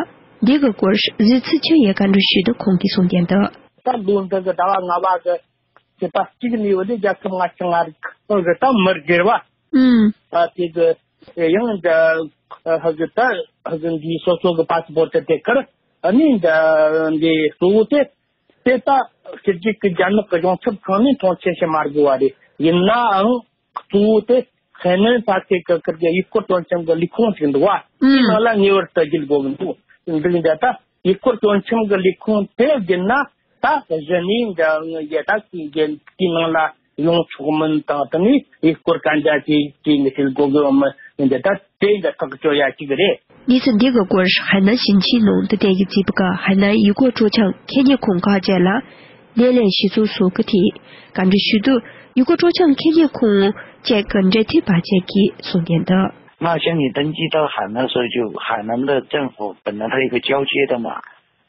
འདི་གི་སྐོར་གཟིགས་ཚུལ་ཆེ་ཡི་བཀའ་འདྲི་ཞུས་དུས་ཁོང་གིས་གསུངས་དོན་དུ། ད་ལོ་འདི་གི་ཟླ་བ་ལྔ་པ་གི་ཚེས་པ་གཅིག་ནས་བུད་དེ་རྒྱལ་ཁབ་ལྔ་བཅུ་ང་རེ་ཁག་གི་ད་མི་སྒེར་བ། ཨུམ། ད་དེ་གི་ཡང་འདི་ཧ་གི་ད་ཧ་གི་འདིའི་སོ་སོ་གི་པ་སི་པོར་ཊི་དེ་ཁར་ཨ་ནི་འདི་འདི་གཙོ་བོ་དེ་དེ་ད་ཕྱི་རྒྱལ་གི་རྒྱ་ནག་གི་གཞུང་ཚབ་ཁང་ནས་ཐོངས་མཆན་ཞིག་མ་དགོས་པ་རེད། ཡིན་ནའང་གཙོ་བོ་དེ་ཧའེ་ནན་ས་ཆའི་གི་ཁུར་གི་ཡུལ་སྐོར་སྤྲོ་འཆམ་གི་ལས་ཁུངས་ཅིག་འདུག་བ། དེའི་ནང་ལ་ངེས་པར་དུ་བརྒྱུད་དགོས་གི་འདུག་འདུག་འདི་ད་ཡུལ་སྐོར་སྤྲོ་འཆམ་གི་ལས་ཁུངས་དེ་བརྒྱུད་ན་ད་གཞི་ནས་འདི་ཡ་ད་གི་དེའི་ནང་ལ་ཡོང་ཆོག་མིན་དང་དེ་ནས་ཡུལ་སྐོར་གན་རྒྱ་ཅིག་ཅིག་ནས་སྤྲོད་དགོས་གི་མི་འདི་ད་དེ་འདི་ཐག་གཅོད་ཡ་གཅིག་རེད། གནས་ཚུལ་འདི་གི་སྐོར་ཧའེ་ནན་ཞིང་ཆེན་ནང་འདི་ལྟའི་གི་བརྩིས་པ་གི་ཧའེ་ནན་ཡུལ་སྐོར་སྤྲོ་འཆམ་ཁེ་ཉེན་ཁང་ཁག་ཅིག་ལ་སྣེ་ལེན་ཞུ་ཚུལ་སོགས་ཀྱི་ཐད་བཀའ་འདྲི་ཞུས་དུས། ཡུལ་སྐོར་སྤྲོ་འཆམ་ཁེ་ཉེན་ཁང་བཅས་ཀྱི་འབྲེལ་མཐུད་པ་བཅས་ཀྱིས་གསུངས་དོན་དུ། 那像你登记到海南时候，就海南的政府本来它有个交接的嘛，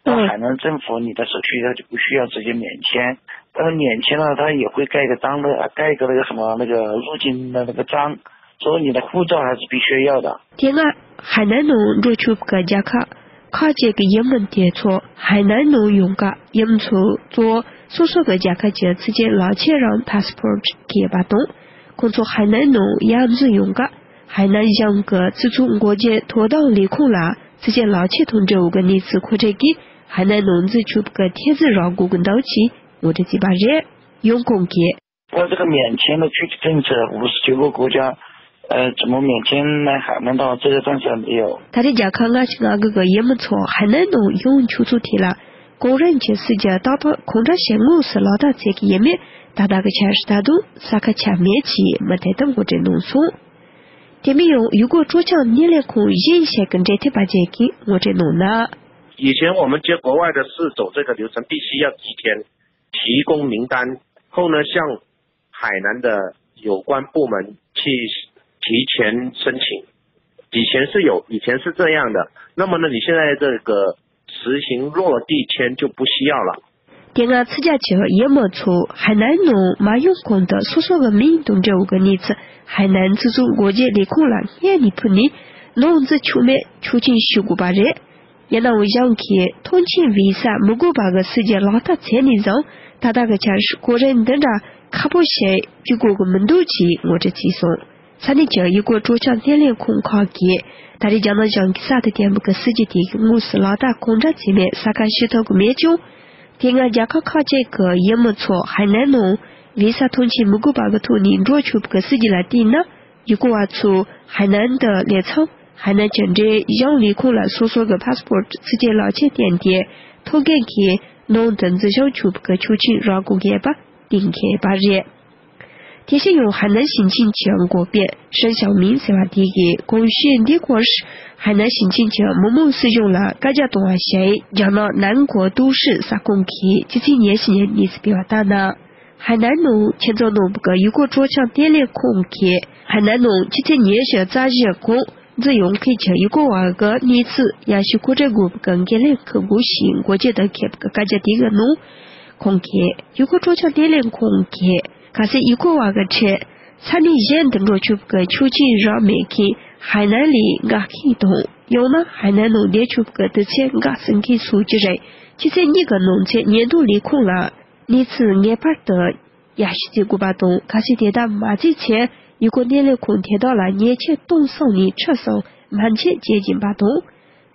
那海南政府你的手续上就不需要直接免签，但是免签了，他也会盖个章的，盖个那个什么那个入境的那个章，所以你的护照还是必须要的。 དེ་སྔ་ཧའེ་ནན་ནང་འགྲོ་ཆོག་པའི་རྒྱལ་ཁབ་ཁག་ཅིག་གི་ཡུལ་མི་དེ་ཚོ་ཧའེ་ནན་ནང་ཡོང་སྐབས་ཡུལ་མི་ཚོ་གཙོ་བོ་སོ་སོ་གི་རྒྱལ་ཁབ་ཀྱི་ཕྱི་རྒྱལ་ལག་ཁྱེར་རམ་པ་སི་པོར་ཊི་ཡོད་པ་དང་། ཁོང་ཚོ་ཧའེ་ནན་ནང་ཡར་འཛུལ་ཡོང་སྐབས་ཧའེ་ནན་གཞུང་གི་སྤྱི་ཚོགས་སྒོ་འབྱེད་དོ་དམ་ལས་ཁུངས་ལ་ཕྱི་རྒྱལ་ལག་ཁྱེར་དང་འབྲེལ་བའི་གནས་ཚུལ་མཁོ་སྤྲོད་ཀྱིས་ཧའེ་ནན་ནང་འཛུལ་ཆོག་པའི་ཐེལ་ཙེ་རག་དགོས་ཀྱི་འདུག་ཅེས་ངོ་སྤྲོད་བྱས་པ་རེད། ཡང་ཁོང་གིས། 他这个免签的具体政策，五十九个国家，呃，怎么免签来海南岛，这个暂时还没有。 ད་རེས་རྒྱལ་ཁབ་ལྔ་བཅུ་ང་དགུ་གི་ཡུལ་མི་ཚོ་ཧའེ་ནན་ནང་ཡོང་ཆོག་ཚུལ་ཐད་ལ། གོང་རིམ་གྱི་སྲིད་ཇུས་ཏག་ཏག་གང་འདྲ་ཞིག་དངོས་སུ་ལག་བསྟར་བྱེད་ཀྱི་ཡོད་མེད་ད་ལྟ་གི་ཆར་ད་དུང་གསལ་ཁ་ཆགས་མེད་ཅེས་མུ་མཐུད་དུ་ངོ་སྤྲོད་གནང་སོང་། དེ་མིན་ཡང་ཡུལ་སྐོར་སྤྲོ་འཆམ་སྣེ་ལེན་ཁང་གཞན་ཞིག་གི་འབྲེལ་མཐུད་པ་ཅིག་གིས་ངོ་སྤྲོད་གནང་ན། 以前我们接国外的是走这个流程，必须要提前提供名单，后呢向海南的有关部门去提前申请。以前是有，以前是这样的。那么呢，你现在这个实行落地签就不需要了。 དེ་སྔ་ཕྱི་རྒྱལ་གྱི་ཡུལ་མི་ཚོ་ཧའེ་ནན་ནང་མ་ཡོང་གོང་དུ་སོ་སོ་གི་མིང་དང་འབྲེལ་བའི་གནས་ཚུལ་ཧའེ་ནན་སྤྱི་ཚོགས་སྒོ་འབྱེད་ལས་ཁུངས་ལ་སྔོན་ནས་ཕུལ་ནས་ནང་འཛུལ་ཆོག་མེད་ཆོག་མཆན་ཞུ་དགོས་པ་རེད། ཡིན་ནའང་གཞུང་གིས་ཐོངས་མཆན་བི་ས་མི་དགོས་པ་གི་སྲིད་ཇུས་ལག་བསྟར་བྱས་ནས་བཟུང་ད་ལྟ་གི་ཆར་གོ་རིམ་འདི་འདྲ་ཁག་པོ་ཞིག་བརྒྱུད་དགོས་ཀྱི་མི་འདུག་ཅེས་ངོ་སྤྲོད་བྱས་སོང་། ས་གནས་ཀྱི་ཡུལ་སྐོར་སྤྲོ་འཆམ་སྣེ་ལེན་ཁང་ཁག་གིས་ད་རེས་རྒྱ་ནག་གཞུང་གིས་གསར་དུ་བཏོན་པའི་སྲིད་ཇུས་དེ་གི་དངོས་སུ་ལག་བསྟར་གང་འདྲ་བྱས་མེད་གསལ་ཁ་ཞུ་ཐུབ་ཀྱི་མེད་ཀྱང་། དེ་སྔ་རྒྱལ་ཁབ་ཁག་ཅིག་གི་ཡུལ་མི་ཚོ་ཧའེ་ནན་ནང་བི་ས་ཐོངས་མཆན་མི་དགོས་པ་གི་ཐོག་ནས་འགྲོ་ཆོག་པའི་སྲིད་ཇུས་ལ་བལྟས་ན། ཡུལ་སྐོར་བ་ཚོས་ཧའེ་ནན་དུ་སླེབས་མཚམས་ཧའེ་ནན་གྱི་འབྲེལ་ཡོད་ལས་ཁུངས་ལ་སོ་སོ་གི་པ་སི་པོར་ཊི་ཕྱི་རྒྱལ་ལག་ཁྱེར་བསྟན་ཏེ་ཐོབ་མཁན་གྱིས་ནང་དུ་འཛུལ་ཞུགས་ཆོག་པའི་ཆོག་མཆན་རག་དགོས་ཀྱི་ཡོད་པ་གཏན་འཁེལ་བ་རེད། དེ་བཞིན་ཡང་ཧའེ་ནན་ཞིང་ཆེན་གྱི་འགོ་དཔོན་ཧྲེན་ཞའོ་མིང་ཟེར་བ་དེ་གིས་གོང་ཞུས་འདིའི་སྐོར་ཧའེ་ནན་ཞིང་ཆེན་གྱི་མི་དམངས་སྲིད་གཞུང་ལ་བཀའ་རྒྱ་གཏོང་བ་ཞིག་རྒྱ་ནག་ནན་གོ་ཏུའུ་ཧྲི་གསར་ཁང་གིས་ཕྱི་ཚེས་ཉེར་བཞི་ཉིན་གནས་ཚུལ་སྤེལ་བ་ལྟར་ན། ཧའེ་ནན་ནང་ཆེད་འཛུགས་གནང་བའི་ཡུལ་སྐོར་སྤྲོ་འཆམ་སྣེ་ལེན་ཁང་གིས་ཧའེ་ནན་ནང་ཕྱི་ཚེས་ཉེར་བཞི་རྩ་བཞི་གོང་འཛུལ་ཡོང་མཁན་གྱི་ཡུལ་སྐོར་བ་གི་གནས་ཚུལ་ཡར་ཞུ་མཁོ་སྤྲོད་དགོས་པའི་འགན་ལེན་འཁུར་དགོས་ཞེས་འགོ་འབྱེད་དང་འཁེལ་བའི་བཀའ་རྒྱ་དེ་གི་ནང་། ཁོང་གིས་ཡུལ་སྐོར་སྤྲོ་འཆམ་སྣེ་ལེན་ཁང་གིས་གལ་སྲིད་ཡུལ་སྐོར་བ་གི་ཁྲལ་ས་གནས་གཞན་དུ་འགྲོ་ཆོག་པའི་ཆོག་མཆན་རག་མེད་མཁན་ཧའེ་ནན་ལས་འགའ་ཤས་དང་ཡང་ན་ཧའེ་ནན་ནང་བསྡད་ཆོག་པའི་དུས་ཚོད་འགོར་ཟིན་མཁན་སོགས་ཀྱི་རིགས་ཕྱི་ཚེས་གཉིས་ཀྱི་ནང་ཚུད་ཉེན་རྟོག་ལས་ཁུངས་ལ་གནས་ཚུལ་ངེས་པར་དུ་ཡར་ཞུ་བྱེད་དགོས་པ་དང་། གལ་སྲིད་དེ་ལྟར་མ་བྱས་ཚེ་ཡུལ་སྐོར་སྣེ་ལེན་ཁང་དེ་དག་ལ་ཉེས་ཆད་གཏོང་བསམ་ནས་ཁྲིམས་སྲུང་མ་བྱེད་ཅེས་བྱིན་པ་དང་།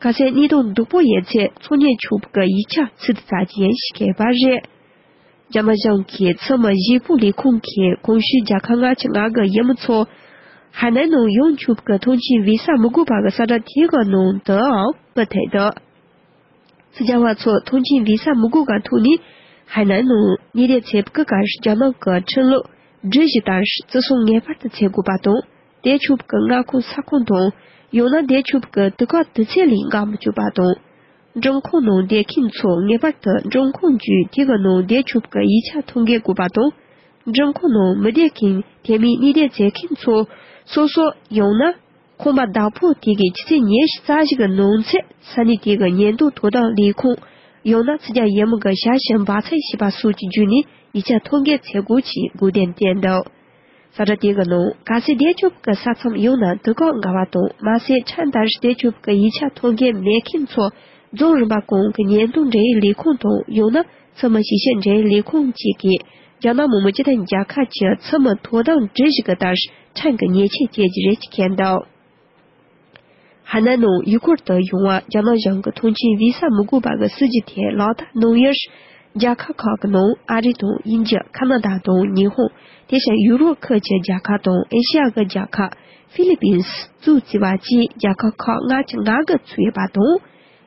གལ་སྲིད་གནས་སྟངས་སྡུག་པོ་ཡིན་ཚེ་ཚོང་གཉེར་ཆོག་པའི་ཡིག་ཆ་ཚུར་དུ་བཙལ་རྒྱུ་ཡིན་ཞེས་བཀོད་པ་རེད། རྒྱ་ནག་གཞུང་གིས་ཚུལ་མིན་གཞིས་སྤོ་ལས་ཁུངས་ཀྱིས་གོང་ཞུས་རྒྱལ་ཁབ་ལྔ་བཅུ་ང་དགུ་ཡུལ་མི་ཚོ་ཧའེ་ནན་ནང་ཡོང་ཆོག་པའི་ཐོན་སྐྱེད་བི་ས་མི་དགོས་པ་གི་གསལ་བསྒྲགས་དེ་གི་ནང་དུའང་མི་ཐེ་འདུག་ཚུར་རྒྱ་བ་ཚོ་ཐོན་སྐྱེད་བི་ས་མི་དགོས་པ་ཐོག་ནས་ཧའེ་ནན་ནང་གནས་སྡོད་བྱེད་པའི་སྐབས་རྒྱ་ནག་གི་ཁྲིམས་ལུགས་སྒྲིག་གཞི་ལྟར་བརྩི་སྲུང་ངེས་པར་དུ་བྱེད་དགོས་པ་དང་། བསྡད་ཆོག་པའི་མངའ་ཁོངས་ས་ཁོངས་དང་། ཡང་ན་བསྡད་ཆོག་པའི་དུས་བཀག་དུས་ཚོད་ལས་འགལ་མི་བཅུག་པ་དང་། འབྲིང་ཁུལ་ནང་བསྡད་མཁན་ཚོ་ངེས་པར་དུ་འབྲིང་ཁུལ་བརྒྱུད་དེ་གི་ནང་བསྡད་ཆོག་པའི་ཡིག་ཆ་ཐོབ་འགན་དགོས་པ་དང་། འབྲིང་ཁུལ་ནང་མི་བསྡད་མཁན་དེ་མིན་གནས་སྡོད་བྱེད་མཁན་ཚོ་སོ་སོ་ཡང་ན་ཁང་པ་བདག་པོ་དེ་གི་ཆུ་ཚོད་ཉི་ཤུ་རྩ་བཞི་གི་ནང་ཚུད་ས་གནས་དེ་གི་ཉེན་རྟོག་དོ་དམ་ལས་ཁུངས་ཡང་ན་ཚུར་རྒྱ་ཡུལ་མི་གི་ཞབས་ཞུ་འབག་འཚལ་བྱས་པ་སོགས་ཀྱི་བརྒྱུད་ནས་ཡིག་ཆ་ཐོབ་འགན་འཚོལ་དགོས་ཀྱི་དགོས་དོན་བསྟན་འདུག་གསལ་བསྒྲགས་དེ་གི་ནང་གལ་སྲིད་བསྡད་ཆོག་པའི་ས་མཚམས་ཡང་ན་དུས་བཀག་འགལ་བ་དང་མ་ཟད་ཁྲིམས་ལྟར་བསྡད་ཆོག་པའི་ཡིག་ཆ་ཐོབ་འགན་མེད་མཁན་ཚོ་རྫོང་རིམ་པ་ཁོངས་ཀྱི་ཉེན་རྟོག་འབྲེལ་ཡོད་ལས་ཁུངས་དང་ཡང་ན་ཚུལ་མིན་ཞིབ་བཤེར་འབྲེལ་ཡོད་ལས་ཁུངས་བཅས་ཀྱིས་རྒྱ་ནག་མི་དམངས་སྤྱི་མཐུན་རྒྱལ་ཁབ་ཀྱི་ཚུལ་མིན་དོ་དམ་སྒྲིག་གཞི་གི་ལྟར་ཁྲིམས་ཀྱི་ཉེས་ཆད་གཅོད་རྒྱུ་རེད་ཅེས་བཀོད་འདུག་ཧ་ནན་ནང་ཡུལ་སྐོར་དུ་ཡོང་བ་རྒྱ་ནག་གཞུང་གི་ཐོན་སྐྱེད་བི་ས་མི་དགོས་པ་གི་སྲིད་ཇུས་དེ་ལག་བསྟར་གནང་ཡུལ། རྒྱལ་ཁབ་ཁག་གི་ནང་ཨ་རི་དང་དབྱིན་ཇི། ཁ་ན་ཌ་དང་ཉི་ཧོང་། དེ་བཞིན་ཡུ་རོབ་ཁུལ་གྱི་རྒྱལ་ཁབ་དང་ཨེ་ཤི་ཡ་གི་རྒྱལ་ཁབ་ཧྥི་ལི་པིན་སི་གཙོས་བྱས་པ་བཅས་རྒྱལ་ཁབ་ཁག་ལྔ་བཅུ་ང་དགུ་ཚུད་ཡོད་པ་དང་།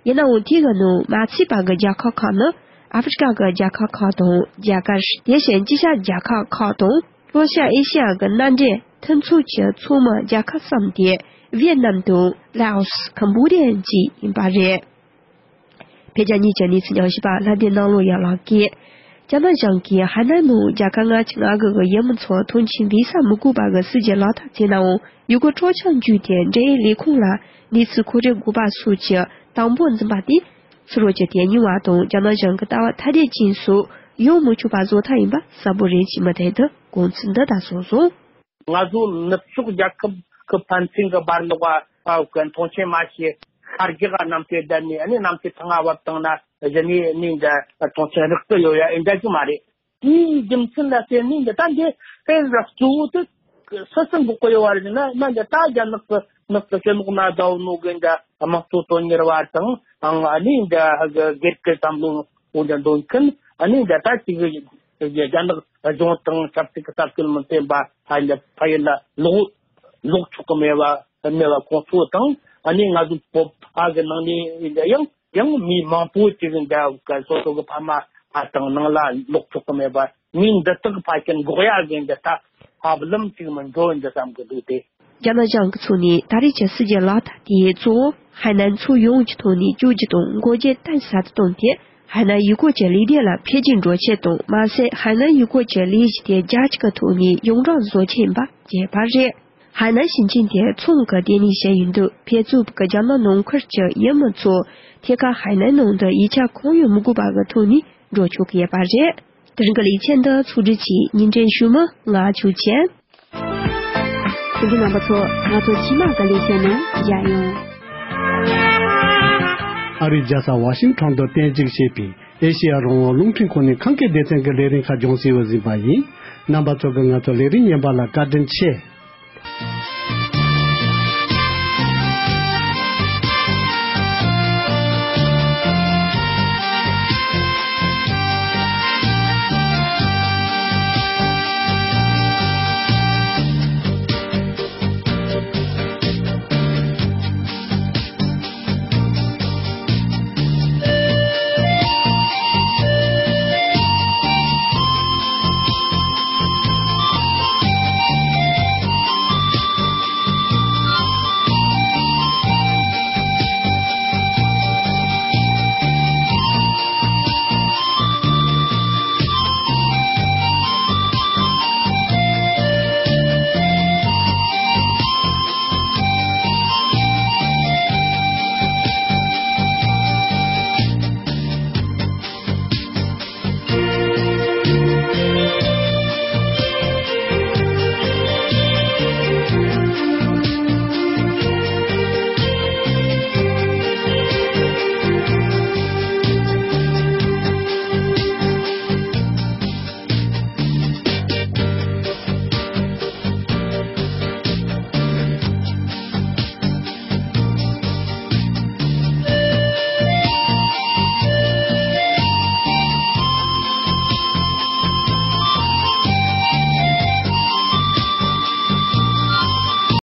ཡིན་ནའང་དེ་གི་ནང་མ་ཚུད་པ་གི་རྒྱལ་ཁབ་ཁག་ནི་ཨ་ཧྥེ་རི་ཀ་གི་རྒྱལ་ཁབ་ཁག་དང་རྒྱ་གར། དེ་བཞིན་དཀྱིལ་ཤར་རྒྱལ་ཁབ་ཁག་དང་། ལྷོ་ཤར་ཨེ་ཤི་ཡ་གི་མནའ་འབྲེལ་མཐུན་ཚོགས་ཀྱི་ཚོགས་མི་རྒྱལ་ཁབ་གསུམ་སྟེ། ཝེ་ཏི་ནམ་དང་། ལའོ་སི། ཁམ་བྷོ་ཌི་ཡ་བཅས་ཡིན་པ་རེད། བོད་རྒྱ་གཉིས་ཀྱི་གནས་ཚུལ་ཉམས་ཞིབ་པ་ལྷ་ལྡན་ནང་ལོ་ཡ་ལགས་ཀྱིས། རྒྱ་ནག་གཞུང་གིས་ཧ་ནན་ནང་རྒྱལ་ཁབ་ལྔ་བཅུ་ང་དགུ་གི་ཡུལ་མི་ཚོ་ཐོན་སྐྱེད་བི་ས་མི་དགོས་པ་གི་སྲིད་ཇུས་ལག་བསྟར་བྱས་ནའང་ཡུལ་སྐོར་སྤྲོ་འཆམ་བརྒྱུད་དེ་འབྲེལ་ཡོད་ལས་ཁུངས་ལ་གནས་ཚུལ་མཁོ་སྤྲོད་དགོས་པ་སོགས་ཀྱི་དང་པོ་འཛིན་པ་དེ། ཕྱི་ལོགས་ཀྱི་དེ་ཉུང་བ་དང་རྒྱ་ནག་གཞུང་གི་ལྟ་བ་ཐ་དད་ཅན་སོགས་ཡོང་མི་ཆོག་པ་བཟོ་ཐབས་ཡིན་པ་གསལ་པོ་རེད་ཅེས་མུ་མཐུད་དུ་དགོངས་ཚུལ་འདི་ལྟར་གསུངས་སོང་། ང་ཚོ་ནུབ་ཕྱོགས་རྒྱལ་ཁབ་ཀྱི་ཕན་ཚུན་གྱི་བར་ལོག་པ་གི་མཐོང་ཆེན་མ་བྱེད། ཤར་རྒྱག་ག་གནམ་གཤིས་བསྡད་ནས་ཨ་ནི་གནམ་གཤིས་ཐང་ང་བབས་བཏང་ན་གཞི་ནས་ནི་འདྲ་མཐོང་ཆེན་རག་གི་ཡོད་ཡ་ཨེ་འདྲ་གི་མ་རེད། དེའི་རྒྱུ་མཚན་ལ་བརྟེན་ནས་འདི་ལྟ་འདི་དཔེ་ར་གཙོ་བོ་དེ་སུ་སུ་འགོག་གི་ཡོད་བ་རེད་ན་མ་འདི་ལྟ་རྒྱ་ནག་གི་ནག་གི་ཕྱི་ལོགས་ན་ཟླ་བོ་ནོ་གི་འདྲ་དམངས་གཙོ་དོན་གཉེར་བ་དང་ཨང་ཨ་ནི་འདྲ་གི་སྒེར་གྱི་བསམ་བློ་འོ་འདྲ་འདོན་མཁན་ཨ་ནི་འདྲ་ལྟ་ཅིག་གི་རྒྱ་ནག་གཞུང་དང་ཆབ་སྲིད་ཀྱི་ས་ཁུལ་མི་མཐུན་པ་ཧ་ལས་ཕ་ཡུལ་ལ་ལོག་ལོག་ཆོག་གི་མེད་པ་མེད་པ་ཁོང་ཚོ་དང་ཨ་ནི་ང་ཚོ་བོད་ཕ་གི་ནང་ནས་ཡང་ཡང་མི་མང་པོ་ཅིག་འདྲ་གི་སོ་སོ་གི་ཕ་མ་ཕ་དང་ནང་ལ་ལོག་ཆོག་གི་མེད་པ་མི་འདི་དག་ཕ་ཁྱེར་འགོག་ཡ་གི་འདི་ད་ཧ་ལམ་ཅིག་མི་འགྲོ་འདི་བསམ་གི་འདུག་སྟེ། རྒྱ་ནག་གཞུང་གི་ཚོགས་ནས་ད་རེས་ཀྱི་སྲིད་ཇུས་ལག་བསྟར་དེའི་གཙོ་བོ་ཧའེ་ནན་མཚོ་ཡོངས་ཀྱི་ཐོག་ནས་བཅོས་སྒྱུར་དང་འགོག་རྐྱེན་གཏིང་ཟབ་ཏུ་བཏང་སྟེ་ཧའེ་ནན་ཡུལ་སྐོར་གྱི་ལས་སྡེ་ལ་འཕེལ་རྒྱས་འགྲོ་ཆེད་དང་མ་ཟད་ཧའེ་ནན་ཡུལ་སྐོར་གྱི་ལས་གཞི་དེ་རྒྱ་སྐྱེད་ཀྱི་ཐོག་ནས་ཡོངས་གྲགས་བཟོ་ཆེད་ཡིན་པ་བརྗོད་པ་རེད། ཧའེ་ནན་ཞིང་ཆེན་དེ་ཚོང་གི་ལྟེ་གནས་ཤིག་ཡིན་དུས་ཕན་ཚུན་གྱི་རྒྱ་ནག་ནང་ཁུལ་གྱི་ཡུལ་མི་ཚོ་ཐད་ཀར་ཧའེ་ནན་ནང་དུ་ཡིག་ཆ་གང་ཡང་མི་དགོས་པ་གི་ཐོག་ནས་འགྲོ་ཆོག་གི་ཡོད་པ་རེད། དེ་རིང་གི་ལེ་ཚན་འདི་ཚོགས་སྒྲིག་གིས་སྙན་སྒྲོན་ཞུས་མི་ང་ཆོས་ཅན། ཐུགས་རྗེ་གནང་པ་ཚོ། ང་ཚོ་རྗེས་མ་གི་ལེ་ཚན་ནང་མཇལ་ཡོང་། ཨ་རིའི་རྒྱལ་ས་ཝ་ཤིང་ཊོན་དུ་རྟེན་གཞི་བྱས་པའི་ཨེ་ཤེ་ཡ་རང་དབང་རླུང་འཕྲིན་ཁང་ནས་ཁམས་སྐད་སྡེ་ཚན་གྱི་ལས་རིམ་ཁག་སྦྱོང་བརྡར་ཞུས་པ་ཡིན། རྣམ་པ་ཚོ་གིས་ང་ཚོའི་ལས་རིམ་ཉན་པ་ལ་བཀའ་དྲིན་ཆེ།